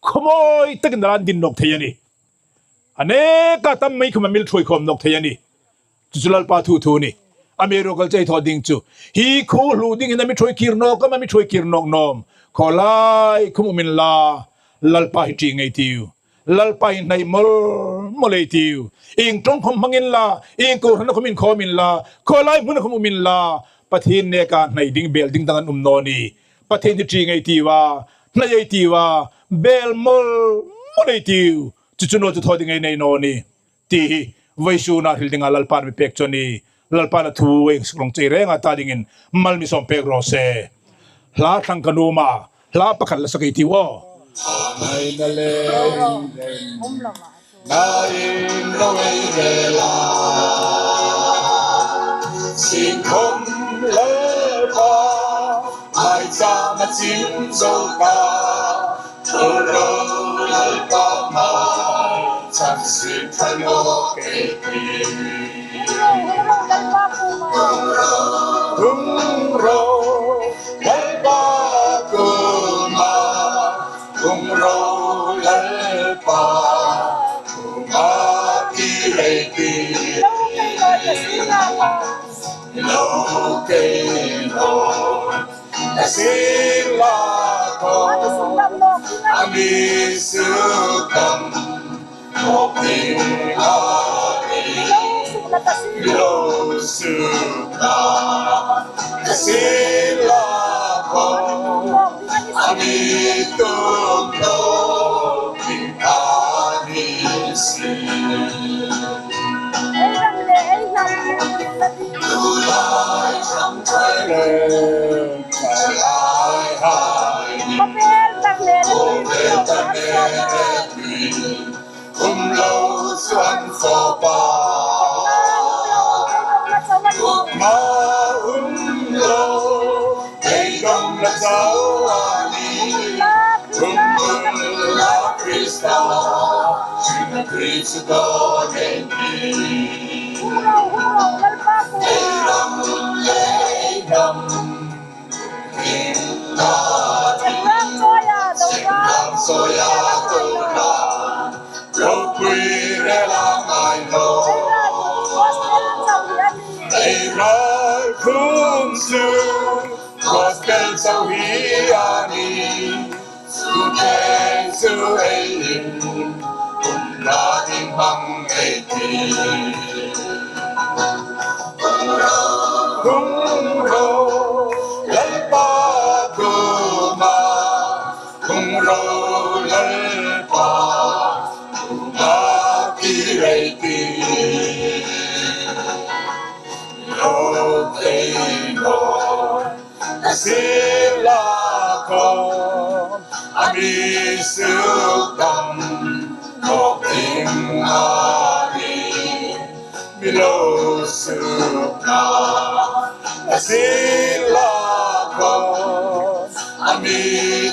khawmawi takin a la'n din nawk thei a nih. A neka tam mei khom a mi ṭhuoi khawm nawk thei a nih. Chu chu Lalpa thu thu a nih. A mi ruok el chu ei thaw ding chu, hi khuo hluo ding hin a mi ṭhuoi kir nawk am, a mi ṭhuoi kir nawk naw am, khawlai khom um inla, Lalpa hi ṭi ngei tiu. Lalpa hi hnai mawl mawl ei tiu. Ieng ṭawng khom hmang inla, ieng kohran khom inkhawm inla, khawlai hmuna khom um inla, Pathien neka hnai ding, bel ding dang an um naw nih. Pathien hi ṭi ngei tiu a, hnai ei tiu a, bel mawl mawl ei tiu. Chu chu naw chu thaw ding ei nei naw nih, ti hi vawisuna hril dinga Lalpa'n mi pek chu a nih. Lalpa'n a thu ei suk long chei renga ta dingin mal mi sawm pek raw se. Hla thlang ka nuom a, hla pakhat la sak ei tiu aw. Ngai na le, ngai na le la. Sin khom Lalpa, ai cha ma chin zo ta. Ro Lalpa hmai, chang sin thang lo kei ti. Hung ro, hung ro, Lalpa kuoma. Hung ro, Lalpa kuoma kir ei ti. Lo kei lo. Ka sien la khom, a mi suk dam nawk ding a nih. Lo suk la, ka sien la khom, a mi tum nawk ding a ni si. Ei ram le ei hnam. Tulai ram thaw le. Khawvel tak le, khawvel tak le, um lo chuong fawpa. Ma um lo, ei dong la chau a nih. Um lo la Krista, Krista nei ti. Ei ram le ei hnam. Ram soya, ram soya, ropui rela ngai lo. Ei ral khum chu gospel chau hi a nih. Chu te chu ei in, um la ding hmang ei ti. Hung ro, Lalpa kuoma, hung ro, Lalpa kuoma kir ei ti. Lo kei lo, ka sien la khom. Mi sukdam khawp ding a nih, mi lo sukna a sien la khawm, a mi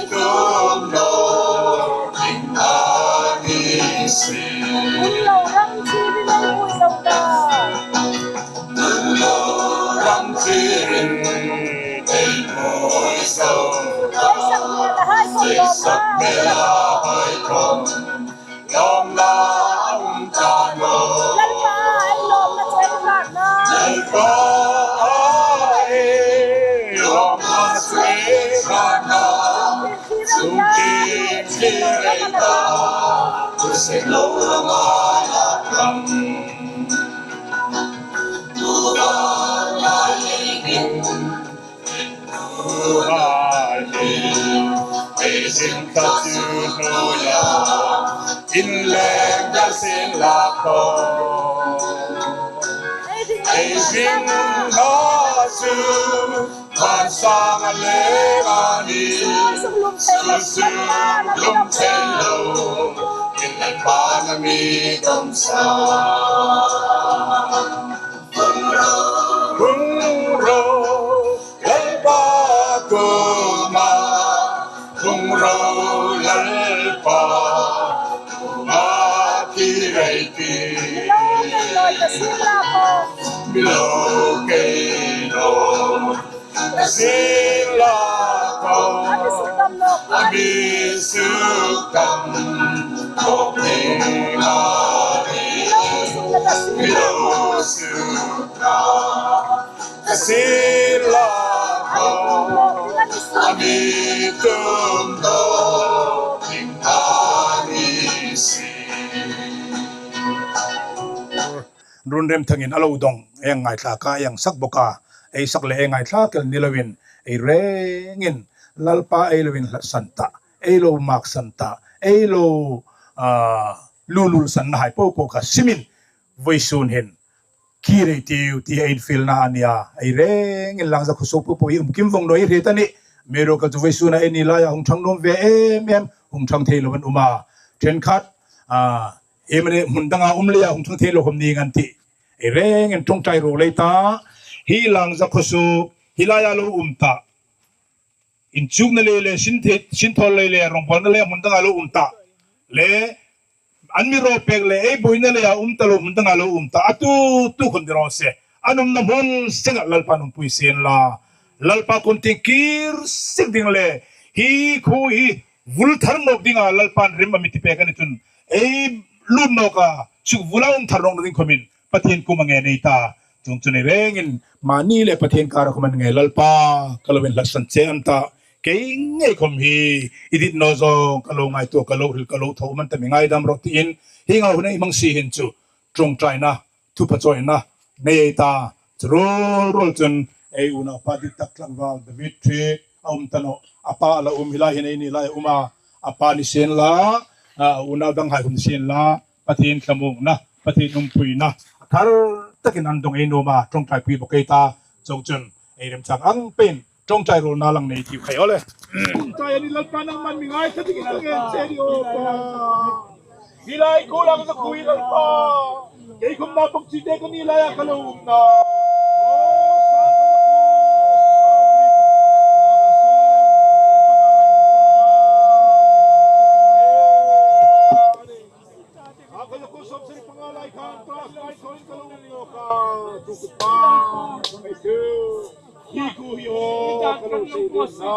tum naw ding a ni si. Hun lo rang thirin ei hmu zo ta. Hun lo rang thirin ei hmu zo ta. Ei sak hmel hai khawm lawmna. Ei sak hmel hai khawm lawmna um ta naw. Lalpa ei lawmna chu ei hratna. Lalpa ei lawmna chu ei hratna. Sungtin thlir ei ta. Thusei lo rama la ram. Tuta lai in. Tuta lai in. Ei zing kha chu hnuoia inleng dal sien la khawm, ei zing kha chu van sanga leng a nih. Suol sung lum thei lo, inleng pana mi dawm sa. Hung ro, hung ro, Lalpa kuoma, hung ro Lalpa kuoma thlir ei tih. Mi lo kei naw ta sien la khawm. Mi lo kei naw ta sien la khawm. A mi sukdam nawk. A mi sukdam nawk ding a nih. Mi lo sukdam nawk. Mi lo sukdam nawk. A sien la khawm, a mi tum nawk ding a ni si. Run Remthangin a lo dawng, ei ngaithlak a, ei sak bawk a, ei sak le ei ngaithlak el ni loin, ei rengin Lalpa ei lo inhlatsan ta, ei lo maksan ta, ei lo, ah, lululsanna hai po po kha simin, vawisun hin kir ei tiu ti ei infielna a nih a, ei rengin Langza khuo suok po po hi um kim vong naw ei hriet a nih. Amiruokchu vawisuna eini laia hung ṭhang nuom ve em em, hung ṭhang thei lo an um a. Ṭhenkhat, a, iem a ni, hmun danga um leia hung ṭhang thei lo khawm ning an tih. Ei rengin ṭawngṭai ro lei ta. Hi Langza khuo suok hi laia lo um ta. Inchukna lei le, sin the-, sinthawl lei le, rawngbawlna leia hmun danga lo um ta. Le, an mi raw pek le, ei buoina leia um ta lo, hmun danga lo um ta. A tu, tu khawm ni raw se. An umna hmun senga Lalpan umpui sien la. Lalpa kuom tieng kir sik ding le, hi khuo hi vul thar nawk dinga Lalpan rem a mi ti pek a ni chun, ei lut nawk a, chu vula um thar nawkna ding khawmin Pathien kuoma ngen ei ta. Chuongchun ei rengin mani le Pathien kara khawm an ngei, Lalpa, ka lo inhlatsan che an ta. Kei ngei khawm hi i dit naw zawng ka lo ngaituo, ka lo hril, ka lo thaw um an ta, mi ngaidam rawh tiin, hienga hun ei hmang si hin chu ṭawngṭaina, thupha chawina nei ei ta. Chu ruol ruol chun ei unaupa dit tak tlangval David Ṭhi a um ta nawh. A pa a la um, hi lai hin eini lai a um a. A pa ni sien la, a, unau dang hai khawm ni sien la, Pathien thlamuongna, Pathien umpuina a thar takin an dawng ei nuom a, ṭawngṭaipui bawk ei ta. Chuongchun ei remchang ang peiin ṭawngṭai ruolna lang nei tiu khai aw le. Ṭawngṭai a ni Lalpa, nangman mi ngaithlak dingin ka ngen che a nih aw Pa. Hi lai khuo Langza khuo hi Lalpa, kei khawm naupang chite ka ni laia ka lo umna. A ka lo khuo sawmsari panga lai khan class nine khuoin ka lo um nawk a. Chu chu Pa, ei chu. Hi khuo hi aw, ka lo sei ding a,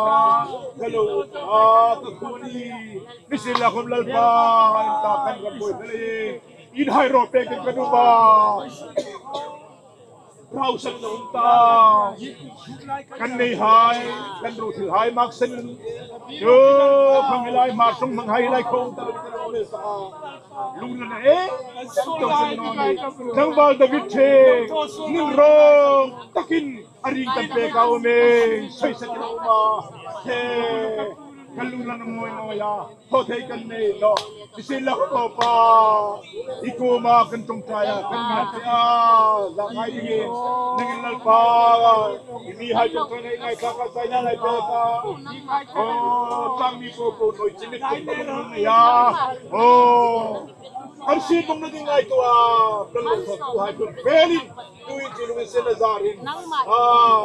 ka lo, a, ka khuo ni. Ni sien la khawm Lalpa, in ta kan ram buoi ka lei. In hai raw pek kan um a. Rau san lo um ta. Kan nei hai, kan ro thil hai mak san. Chu khang hi lai, hmar ṭawng hmang hai lai khawm ta lo ka lo le sa. Lungna e, tlangval David Ṭhi, ning rawng takin a ring kan pek a um e, sawisak a um a. He, Kan lunglam a mawi naw a, thaw thei kan nei nawh. Nisienlakhawm Lalpa, i kuoma kan ṭawngṭai a, kan ngai a, za ngai dingin, nangin Lalpa, i mihai ṭawngṭai ngai ngai kha ka sai ngai pek a. Aw, tlangmi po po noi chimit kan lunglam a. Aw, kan siehlawna ding ngaituo a, kan lungthawtuhai tum felin, tuin chu lunginsietna zarin. Aw,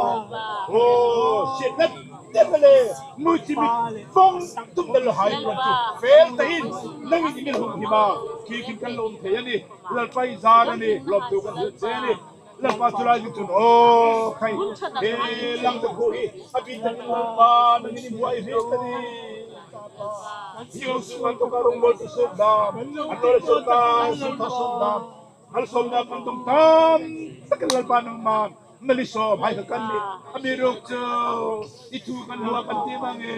aw, sietna te le, noi chimit vong tum dal hai kan chu fel ta in, nangin i mi hung hima, khi khin kan lo um thei a nih, Lalpa i zar a nih, lawmthu kan hril che a nih. Lalpa chu lai zing chun, aw, khai, he lang ta khu hi, a bi ta Lalpa, nangin i buai hril ta nih. Hi lo suk an tawka rongbawltu suok dam, an lo le sawrkar suok thaw suok dam, malsawmna kan dong tam tak Lalpa nangman, mali sawm hai kha kan nih. Amiruokchu i thu kan hmu a kan ti mang e.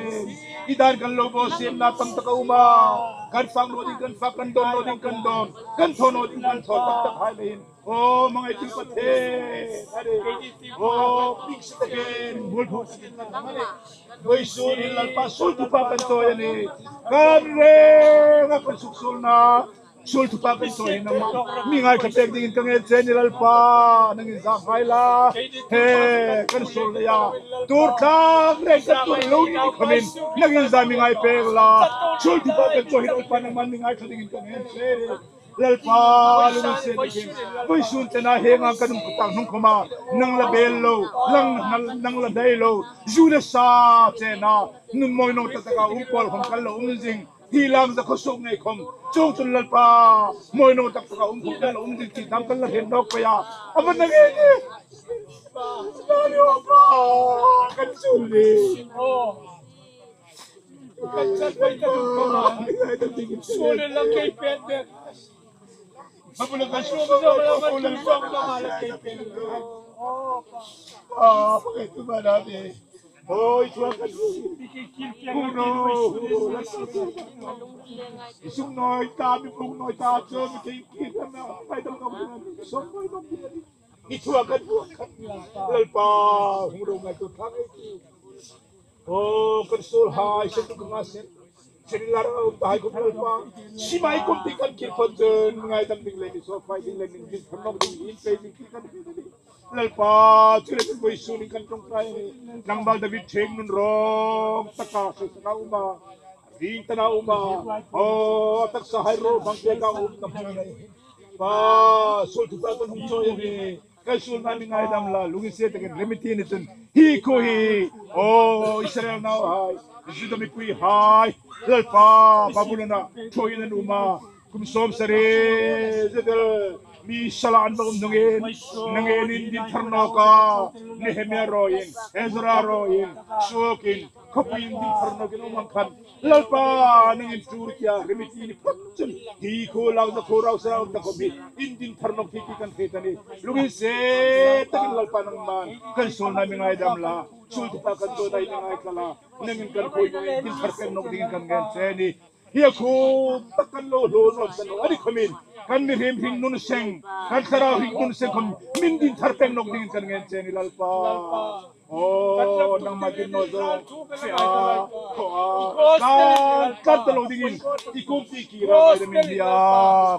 I dan kan lo bawsietna tam tak a um a. Kan fak naw ding kan fak, kan dawn naw ding kan dawn, kan thaw naw ding kan thaw tam tak hai leiin. Aw, hmangaitu Pathien, a re. Aw, pik si takin, bul phuk takin kan hmang a nih. Vawisun hin Lalpa suol thupha kan chawi a nih. Kan renga kan suksuolna suol thupha kan chawi hin nangma mi ngaithlak pek dingin ka ngen che a nih Lalpa, nangin za ngai la. He, kan suol leia tur tlang reng kan tuor lo ni khawmin, nangin za mi ngai pek la. Suol thupha kan chawi hin Lalpa, nangman mi ngaithla dingin ka ngen che a nih. Lalpa, lunginsiet takin, vawisun chena hieng ang kan um tak hnung khawma, nang la bel lo, nang, nang, nang la dai lo, zu le sa chena, nun mawi naw tak taka um pawl khawm kan lo um zing. Hi Langza khaw suok ngei khawm, chuongchun Lalpa, mawi naw tak taka um khawm kan lo um zing ti dam kan la hriet nawk pei a. A va na nge ni. Kan suol ni. Kan chat pai ta dum ko ma. Suol le lang kei pet bek. Ma bu le kan suol le lang kei pet bek. Ah, pakai tu mana ni. Oi, tuan kan suol. Hung ro, hung ro. Sung noi ta, mi pung noi ta, cho mi kei kei ta ma. Pai ta ma. Song pai ta. I thu a kan buak khan Lalpa, hung ro ngaituo thang ei ti. Aw, kan suolhai, sen tu ka nga sen. Sen la rang um ta hai khawm Lalpa. Sima i kum ti kan kir phot chun, ngaidam ding le ni, sawrfai ding le ni, din thar nawk ding, inpei ding ti kan kir ni. Lalpa, chu le vawisun hin kan ṭawngṭai a nih. Nangma David ṭhengnun rawng taka, sesana um a. Ring tana um a. Aw, taksa hai ro bang te ka um ka hmu a nih. Pa, suol thupha kan hung chawi a nih. Kan suolna mi ngaidam la, lunginsiet takin remit ni chun. Hi khuo hi, aw, Israel nauhai, Juda mipuihai, Lalpa, Babulona ṭhuoiin an um a. Kum sawmsari zetel mi sala an va um hnungin, nangin in din thar nawk a, Nehemia ruoiin, Ezra ruoiin, suokin, khawpuiin din thar nawkin um ang khan, Lalpa, nangin tur tia remit ni phot chun, hi khuo Langza khuo rau sara um ta khawm hi, in din thar nawk ti ti kan hriet a nih. Lunginsiet takin Lalpa nangman kan suolna mi ngaidam la, suol thupha kan chawina mi ngaithla la, nangin kan khuo in din thar pek nawk dingin kan ngen che a nih. Hi a khuo tak kan lo hluo nawk kan a ni khawmin, kan mihriem hringnun seng, kan thlarau hringnun seng khawm min din thar pek nawk dingin kan ngen che a nih Lalpa. Aw, nangma din naw zo, se a, khaw a, tlan, tlan ta lo dingin, i kum ti kira ngaidam in hi a,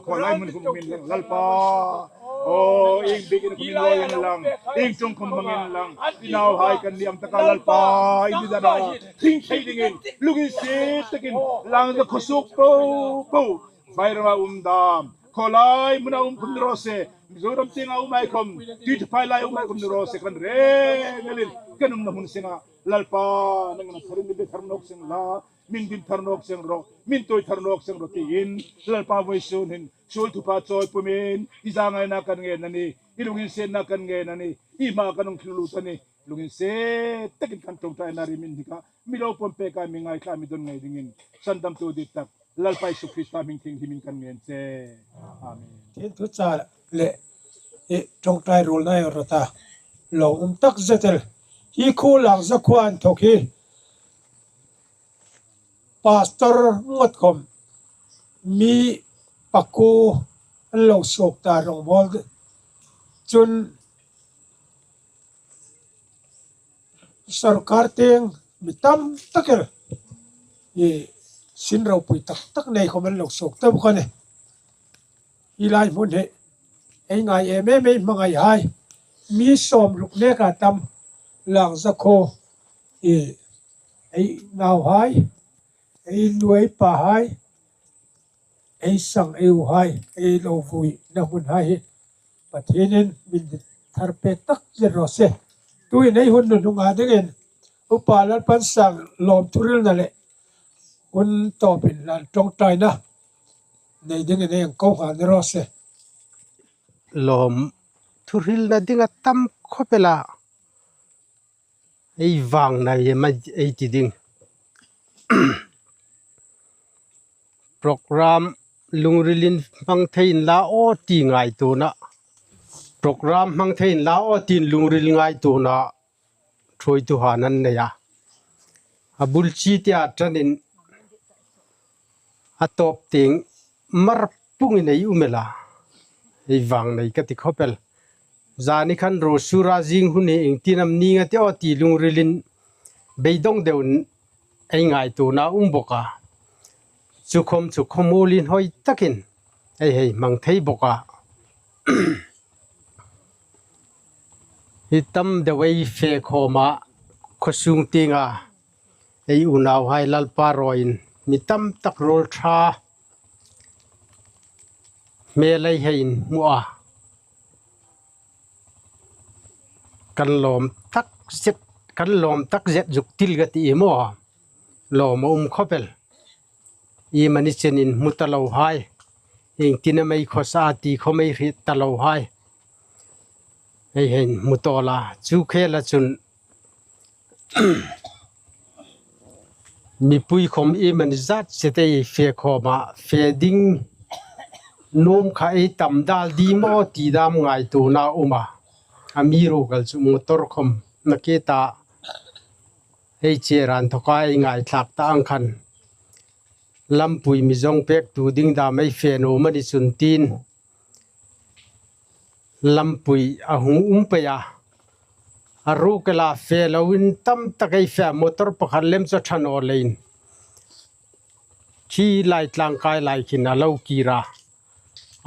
khaw lai hmun khawm min lang Lalpa. Aw, ieng biekin khawm min lawi inlang, ieng ṭawng khawm hmang inlang, i nauhai kan ni ang taka Lalpa, i di dan a, hring thei dingin, lunginsiet takin, Langza khaw suok po po, vai rama um dam, khawlai hmuna um khawm ni raw se, Mizoram tienga um ei khawm, Tuithaphai lai um ei khawm ni raw se, kan reng elin, kan umna hmun senga, Lalpa, nangin a tharin mi be thar nawk seng la, min din thar nawk seng rawh, min tawi thar nawk seng rawh tiin, Lalpa vawisun hin, suol thupha chawi pumin, i zangaina kan ngen a nih, i lunginsietna kan ngen a nih, i hmaa kan hung thil lut a nih, lunginsiet takin kan ṭawngṭaina ri min hnik a, mi lo pawm pek a, mi ngaithla, mi dawn ngei dingin, sandamtu dit tak, Lalpa Isu Krista hming thienghlimin kan ngen che. Amen. Thil thu char le, i ṭawngṭai ruolna ei rawt a, lo um tak zetel, hi khuo Langza khuo inthawk hi, Pastor ngot khawm mi pakuo an lo suok ta rawngbawl chun sawrkar tieng mi tam tak el I sin ropui tak tak nei khawm an lo suok ta bawk a nih. Hi lai hmun hi ei ngai em em ei hmangaihai. Mi sawmruk neka tam Langza khuo, i, ei nauhai, ei nu ei pahai, ei sang ei uhai, ei lo vuina hmunhai hi Pathienin min thar pek tak zet raw se. Tuin ei hun nunhnunga dingin Upa Lalpansang lawm thuhrilna le hun tawpin hlan ṭawngṭaina nei dingin ei hang ko nghal ni raw se. Lawm thuhrilna ding a tam khawp el a. Ei vang nei em ei ti ding. Program lungrilin hmang thei inla aw ti ngaituona. Program hmang thei inla aw tiin lungril ngaituona ṭhuoituhai an nei a. A bul chi tia ṭanin a tawp tieng mar pungin ei um el a. Ei vang nei ka ti khawp el. Zani khan ruo sura zing hun hi iengtin am ning a tih aw ti lungrilin beidawng deuin ei ngaituona um bawk a. Chu khawm chu khawmuol inhawi takin ei hei hmang thei bawk a. Hi tam deu ei fe khawm a, khaw sung tienga ei unauhai Lalpa rawiin mi tam tak ruol ṭha hmel ei hei inhmu a. Kan lawm tak zet, kan lawm tak zet zuk til ka ti i maw. Lawm a um khawp el. Iemani chenin hmu ta lohai, iengtin am ei khawsa ti khawm ei hriet ta lohai ei hei inhmu tawl a. Chu khela chun mipui khawm iemani zat zet ei fe khawm a, fe ding nuom kha ei tam dal ding maw ti dam ngaituona um a. Amiruokchu motor khawm nakie ta ei che ran thawka ei ngaithlak ta ang khan lampui mi zawng pektu ding dam ei fe nuom a ni chun tiin lampui a hung um pei a. A ruok ela fe loin tam tak ei fe a, motor pakhat lem chu a ṭha naw leiin khi lai tlangkai lai khin a lo kir a.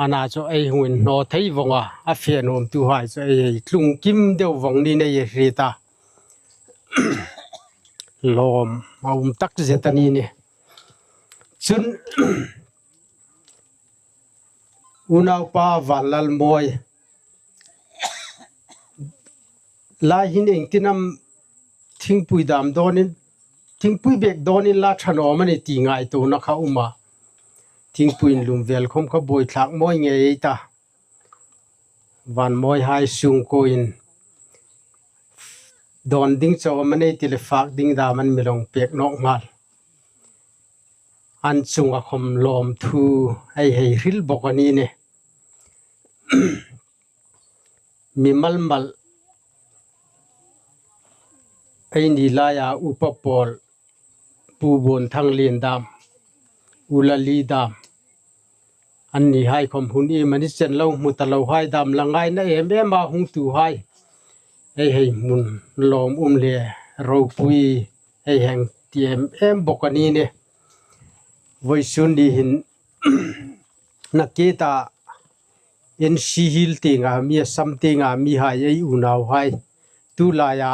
Ana chu ei hung inhnaw thei vawng a, a fe nuomtuhai chu ei hei tlung kim deu vawng niin ei hriet a. Lawm a um tak zet a ni nih. Chun unaupa Vanlalmawi lai hin iengtin am thingpui dam dawnin, thingpui bek dawnin la ṭha naw am a ni ti ngaituona kha um a. Thingpui inlum vel khawm kha buoithlak mawi ngei ei ta. Vanmawihai sungkuoin dawn ding chau am a nei ti le fak ding dam an mi lo pek nawk nghal. An chunga khawm lawmthu ei hei hril bawk a ni nih. Mimal mal ei ni laia upa pawl, Pu Buonthang Lien dam, U Lali dam, annihai khawm hun iemani chen lo hmu ta lohai dam la ngaina em em a hungtuhai ei hei hmun lawm um le ropui ei hang ti em em bawk a ni nih. Vawisun ni hin nakie ta N C Hills tienga mi, Assam tienga mihai ei unauhai tu laia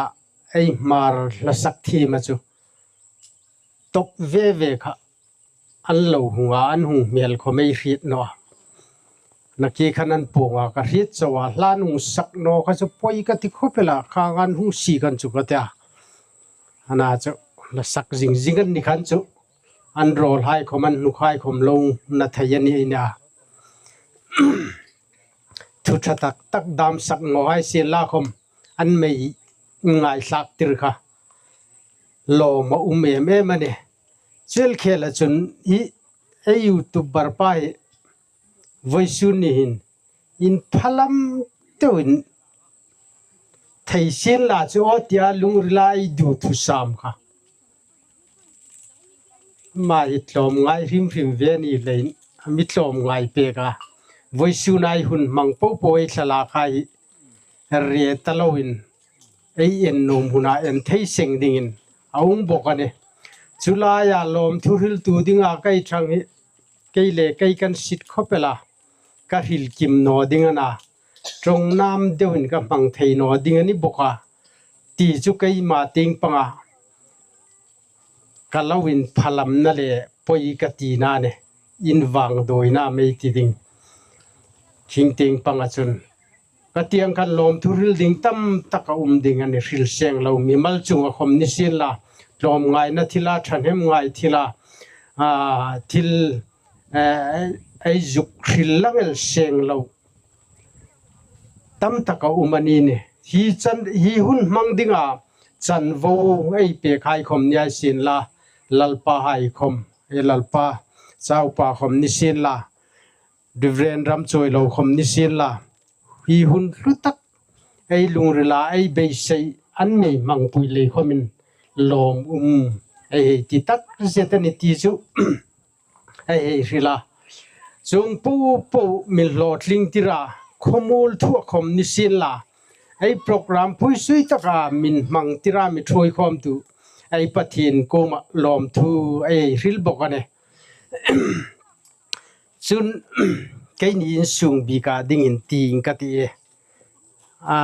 ei Hmar hla sak thiema chu tawp ve ve kha an lo hung a, an hung hmel khawm ei hriet naw a. Nakie khan an puong a ka hriet chau a, hla an hung sak naw kha chu poi ka ti khawp el a, khang an hung si khan chu ka ti a. Ana chu hla sak zing zing an ni khan chu an rawlhai khawm, an hnukhai khawm lo na thei a ni ei nia. Thu ṭha tak tak dam sak nawhai sien la khawm an mei ngaithlak tir kha lawm a um em em a nih. Chu el khela chun hi ei YouTuber pa hi vawisun ni hin inphalam deuin thei sien la chu aw tia lungrila ei du thusam kha. Ama hi tlawmngai hrim hrim ve ni leiin a mi tlawmngai pek a. Vawisun ei hun hmang po po ei thlalak hai hi re ta loin ei en nuom huna en thei seng dingin a um bawk a nih. Chu laia lawmthu hriltu dinga kei ṭhang hi, kei le kei kan sit khawp el a, ka hril kim naw ding a na, ṭawng nam deuin ka hmang thei naw ding a ni bawk a, ti chu keima tieng panga ka lo inphalamna le poi ka tina a nih, invangdawina mei ti ding. Khing tieng panga chun ka tieng khan lawmthu hril ding tam tak a um ding a nih, hril seng lo, mimal chunga khawm ni sien la, tlawmngaina thila, ṭhahnemngai thila, a, thil, eh, ei zuk hril lang el seng lo tam tak a um a ni nih. Hi chan, hi hun hmang dinga chanvo ei pek hai khawm ni hai sien la, Lalpa hai khawm, e, Lalpa, Chaupa khawm ni sien la, Reverend Ramchawilo khawm ni sien la, hi hun hlu tak ei lungrila ei beisei an nei hmangpui lei khawmin lawm um ei hei ti takzet a nih ti chu ei hei hril a. Chuong po po min hlawtling tira, khawmuol thua khawm ni sien la, ei program pui sui taka min hmang tira mi ṭhuoi khawmtu ei Pathien kuoma lawmthu ei hei hril bawk a nih. Chun, keini insung bika dingin ti ing ka ti e. A,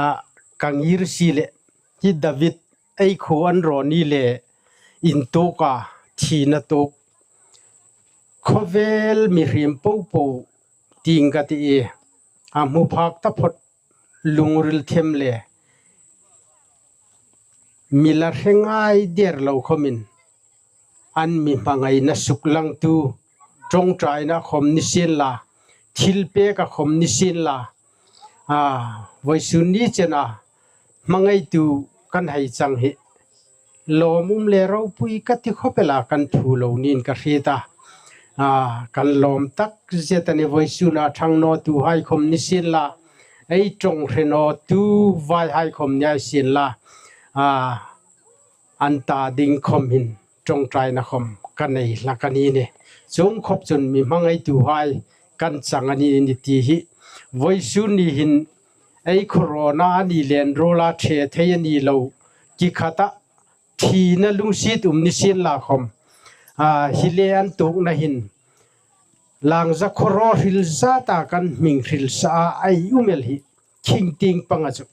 ka ngir si le, hi David ei khuo an raw ni le, intuoka thina tuok, khawvel mihriem po po ti ing ka ti e. A hmu phak taphawt, lungril them le, mi la hre ngai der lo khawmin an mi hmangaina suklangtu, ṭawngṭaina khawm ni sien la, thilpeka khawm ni sien la, a, vawisun ni chena hmangaitu kan hai chang hi lawm um le ropui ka ti khawp el a, kan thu lo niin ka hriet a. A, kan lawm takzet a nih, vawisuna ṭhang nawtuhai khawm ni sien la, ei ṭawng hre nawtu vaihai khawm ni hai sien la, a, an ta ding khawm hin ṭawngṭaina khawm ka nei hlak a ni nih. Chuong khawp chun mi hmangaituhai kan chang a ni nih ti hi vawisun ni hin ei corona a ni len ruola ṭhe thei a ni lo, ki khata thina lungsiet um ni sien la khawm, a, hi le an tuokna hin Langza khuo raw hril zata kan hming hril sa a ei um el hi khing tieng panga chu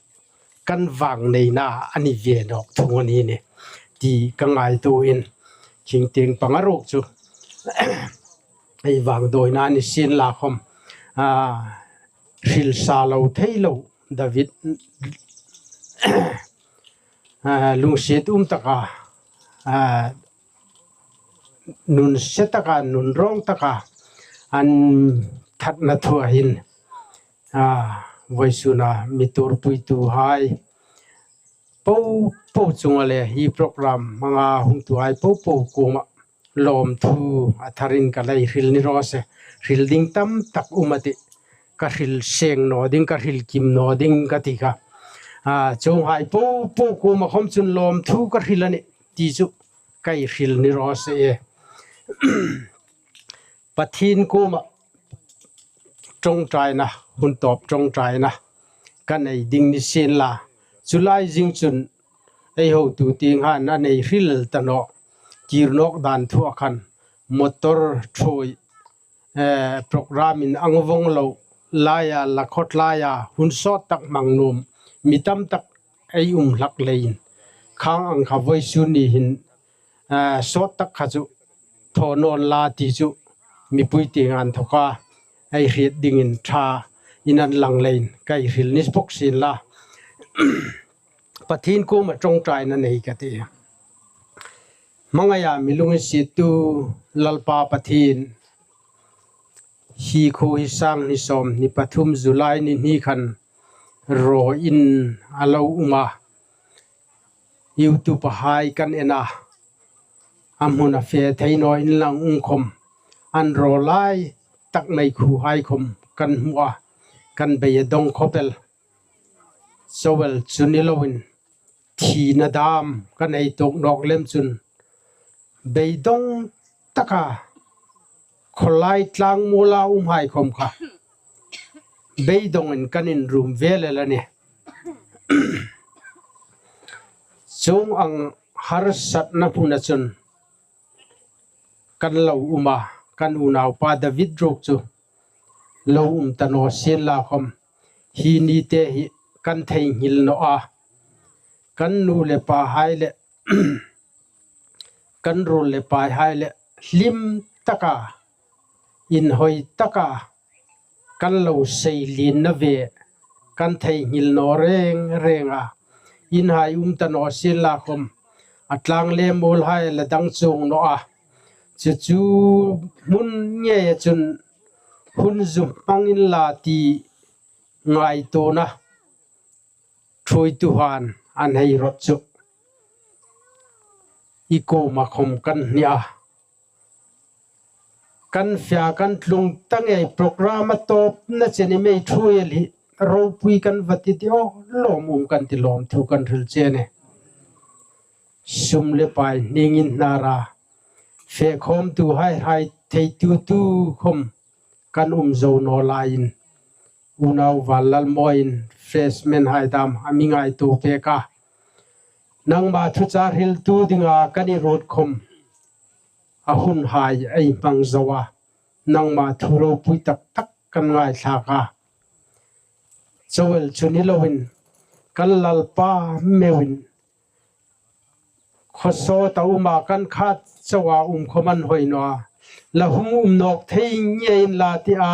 kan vangneina a ni ve nawk thung a ni nih ti ka ngaituoin, khing tieng panga ruok chu ei vangdawina ni sien la khawm, a, hril sa lo thei lo David, a, lungsiet um taka, a, nun se taka, nun rawng taka an thatna thua hin, a, vawisuna mi tuorpuituhai po po chunga le hi program hmanga hungtuhai po po kuoma lawmthu a tharin ka lei hril ni raw se. Hril ding tam tak um a tih, ka hril seng naw ding, ka hril kim naw ding ka ti kha. A, chuonghai po po kuoma khawm chun lawmthu ka hril a nih ti chu ka hril ni raw se e. Pathien kuoma ṭawngṭaina, hun tawp ṭawngṭaina ka nei ding ni sien la, chu lai zing chun ei hotu tienghai an nei hril ta nawh. Kir nawk dan thua khan motor ṭhuoi, eh, program in ang vong lo laia, la khawt laia hun sawt tak hmang nuom mi tam tak ei um hlak leiin, khang ang kha vawisun ni hin, eh, sawt tak kha chu thaw nawn la ti chu mipui tienga inthawka ei hriet dingin ṭha in an lang leiin ka hril ni bawk sien la. Pathien kuoma ṭawngṭaina nei ka ti. Hmangaia mi lunginsiettu Lalpa Pathien, hi khuo hi sang hni sawmhni pathum July ni hni khan raw in a lo um a, YouTube-a hai kan en a, a hmuna fe thei naw inla um khawm, an raw lai tak mai khuohai khawm kan hmu a, kan beidawng khawp el. Chauh el chu ni loin, thina dam kan ei tuok nawk lem chun, beidawng taka khawlai tlangmuola umhai khawm kha beidawngin kan inrum vel el a nih. Chuong ang harsatna hmuna chun kan lo um a, kan unaupa David ruok chu lo um ta naw sienla khawm, hi ni te hi kan theinghil naw a, kan nu le pahai le kan ruol le paihai le hlim taka, inhawi taka kan lo seilienna ve, kan theinghil naw reng reng a, inhai um ta naw sienla khawm, a tlâng le muolhai la dang chuong naw a, chu chu hmun ngeia chun hun zu hmang inla ti ngaituona ṭhuoituhai an hei rawt chu i kuoma khawm kan ni a. Kan fe a, kan tlung ta ngei, program a tawpna chen i mei ṭhuoi el hi ropui kan va ti ti aw, lawm um kan ti, lawmthu kan hril che a nih. Sum le pai hning inhnara fe khawmtuhai, hriet theitu tu khawm kan um zo naw laiin, unau Vanlalmawin refreshment hai dam a mi ngaituo pek a, nangma thuchah hriltu dinga kan i ruot khawm, a hunhai ei hmang zo a, nangma thu ropui tak tak kan ngaithlak a. Chauh el chu ni loin, kan Lalpa meuin khawsawta um a, kan khat chauha um khawm an hawi naw a, la hung um nawk thei ngei inla ti a,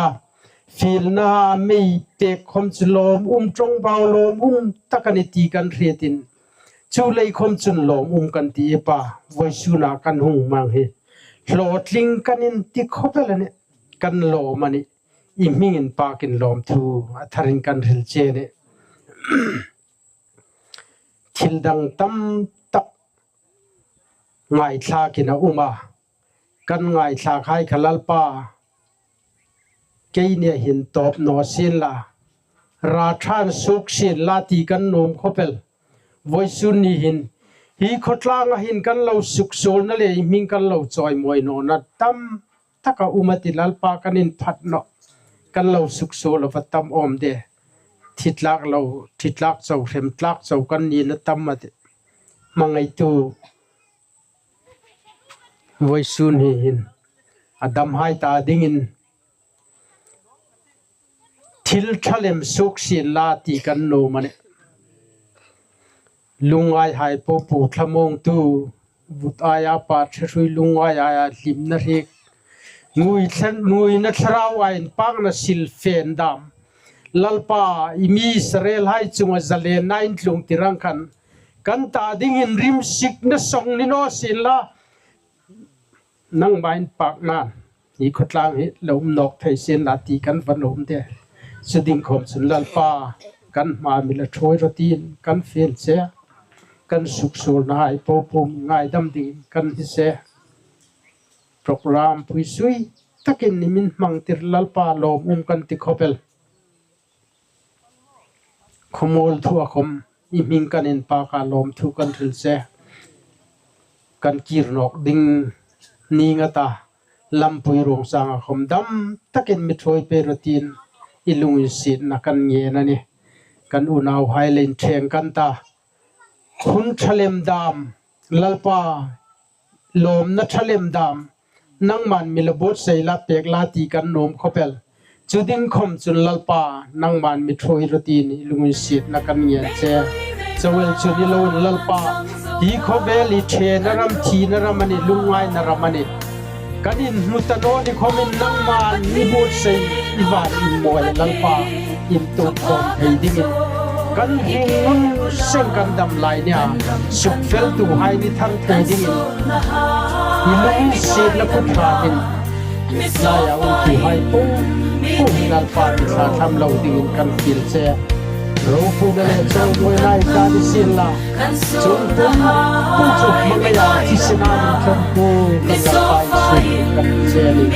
fielna a mi pek khawm chu lawm um, ṭawngbau lawm um tak a nih ti kan hrietin, chu lei khawm chun lawm um kan ti i pa, vawisuna kan hung hmang hi hlawtling kan inti khawp el a nih, kan lawm a nih, i hming inpakin lawmthu a tharin kan hril che a nih. Thil dang tam tak ngaithlakin a um a, kan ngaithlakhai kha Lalpa, keini hin tawp naw sienla, ra ṭhan suok sienla ti kan nuom khawp el. Vawisun ni hin hi khawtlanga hin kan lo suksuolna le i hming kan lo chawimawi nawna tam tak a um a ti, Lalpa, kan inphat nawh. Kan lo suksuol a va tam awm de. Thi tlak lo, thi tlak chau, hrem tlak chau kan nina tam a ti. Hmangaitu, vawisun ni hin a damhai ta dingin thil ṭha lem suok sienla ti kan nuom a nih. Lungngaihai po po thlamuongtu, vut aia pa ṭhe hrui, lungngai aia hlimna hriek, ngui thla-, nguina thlarau a inpakna silfen dam, Lalpa, i mi Israelhai chunga zalenna intlung tirang khan kan ta dingin rimsikna song ni naw sienla, nangma inpakna hi khawtlang hi lo um nawk thei sienla ti kan va nuom de. Chu ding khawm chun Lalpa, kan hma mi la ṭhuoi rawh tiin kan fiel che. Kan suksuolnahai po po mi ngaidam dingin kan hni che. Program pui sui takin i min hmangtir Lalpa, lawm um kan ti khawp el. Khawmuol thua khawm i hming kan inpak a, lawmthu kan hril che. Kan kir nawk ding ning a ta, lampui ruong sanga khawm dam takin mi ṭhuoi pei rawh tiin i lunginsietna kan ngen a nih. Kan unauhai le inṭheng kan ta. Hun ṭha lem dam, Lalpa, lawmna ṭha lem dam, nangman mi la buotsai la pek la ti kan nuom khawp el. Chu ding khawm chun Lalpa, nangman mi ṭhuoi rawh tiin i lunginsietna kan ngen che. Chauh el chu ni loin Lalpa, hi khawvel hi ṭhena ram, thina ram a nih, lungngaina ram a nih. Kan inhmu ta naw ni khawmin nangman mi buotsai i va inmawi Lalpa, intuok khawm thei dingin, kan hringnun seng kan dam lai nia, sukfeltuhai ni thar thei dingin, i lunginsietna kut ṭha hin, laia umtuhai po po hi Lalpa, mi thlathlam lo dingin kan fiel che. Ropuina le chawimawina i ta ni sienla, chung pum pum chu hmangaia thisena min thawk tu kan Lalpa Isu kan che a nih.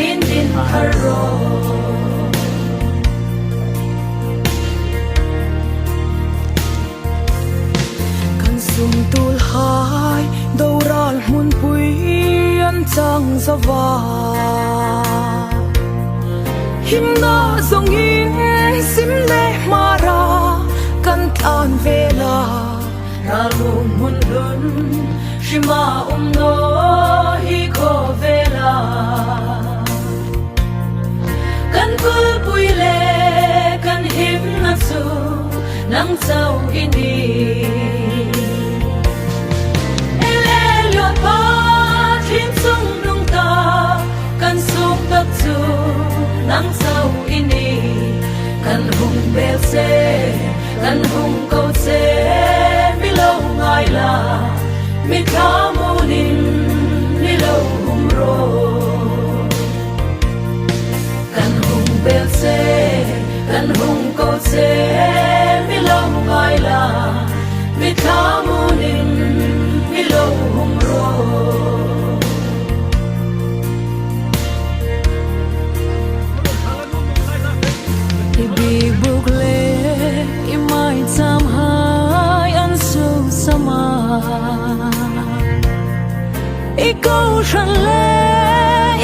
Kan sumtuolhai doral hmunpui an chang zo a, himna zongin sim le Hmara kan tlan vel a, ralung hmun lun Eima um naw hi khawvela kan kulpui le kan himna chu nang chau i nih. Ei le liawt Pathien chungnungta kan suk tak chu nang chau i nih. Kan hung bel che, kan hung ko che, mi lo ngai la, mi thlamuonin mi lo hung ro. Kan hung bel che, kan hung ko che, mi lo ngai la, mi thlamuonin mi lo hung ro. I bikbuk le i maichâmhai an suksam a, i kohran le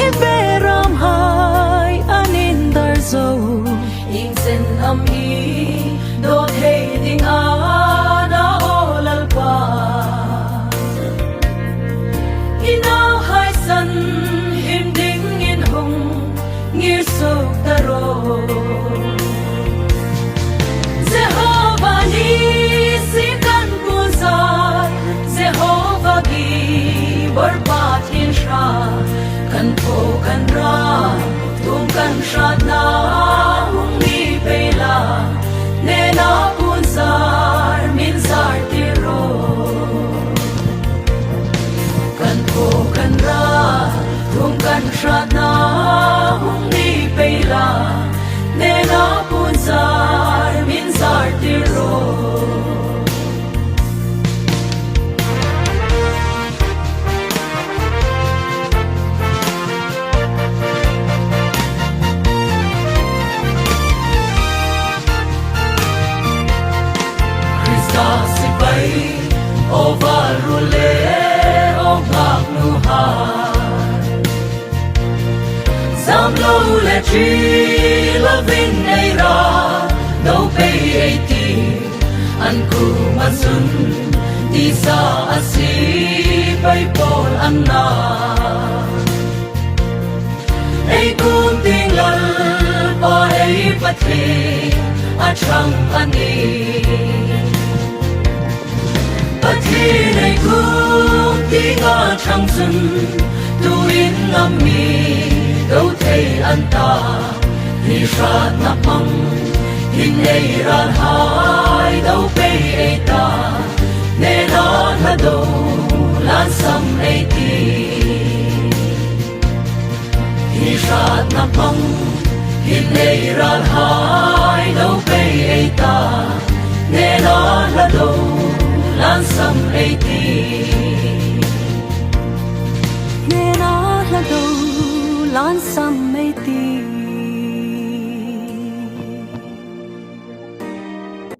i beramhai an indar zo. Iengchen am i daw thei ding a na, aw Lalpa? I nauhai san him dingin hung ngir suok ta ro. Jehova Nissi kan puonzar, Jehova Gibbor Pathien hrât, kan thaw kan rai, thuom kan hratna hung ni pei la, nena puonzar min zartir ro. Kan thaw kan rai, thuom kan hratna hung ni pei la, nena puonzar min zartir ro. Krista sipai, aw ruol le aw ngaknuhai, zam lo le ṭi lovin ei rai, do pei ei ti, an kuoma chun tisa a sipai pawl an na. Ei kuom tieng Lalpa ei Pathien a ṭhang a nih. Pathien ei kuom tieng a ṭhang chun, tuin ngam mi do thei an ta. Hi hratna hmang hin ei ralhai do pei ei ta, nena hla do lansam ei ti. Hi hratna hmang hin ei ralhai do pei ei ta, nena hla do lansam ei ti. Nena hla do lansam ei ti.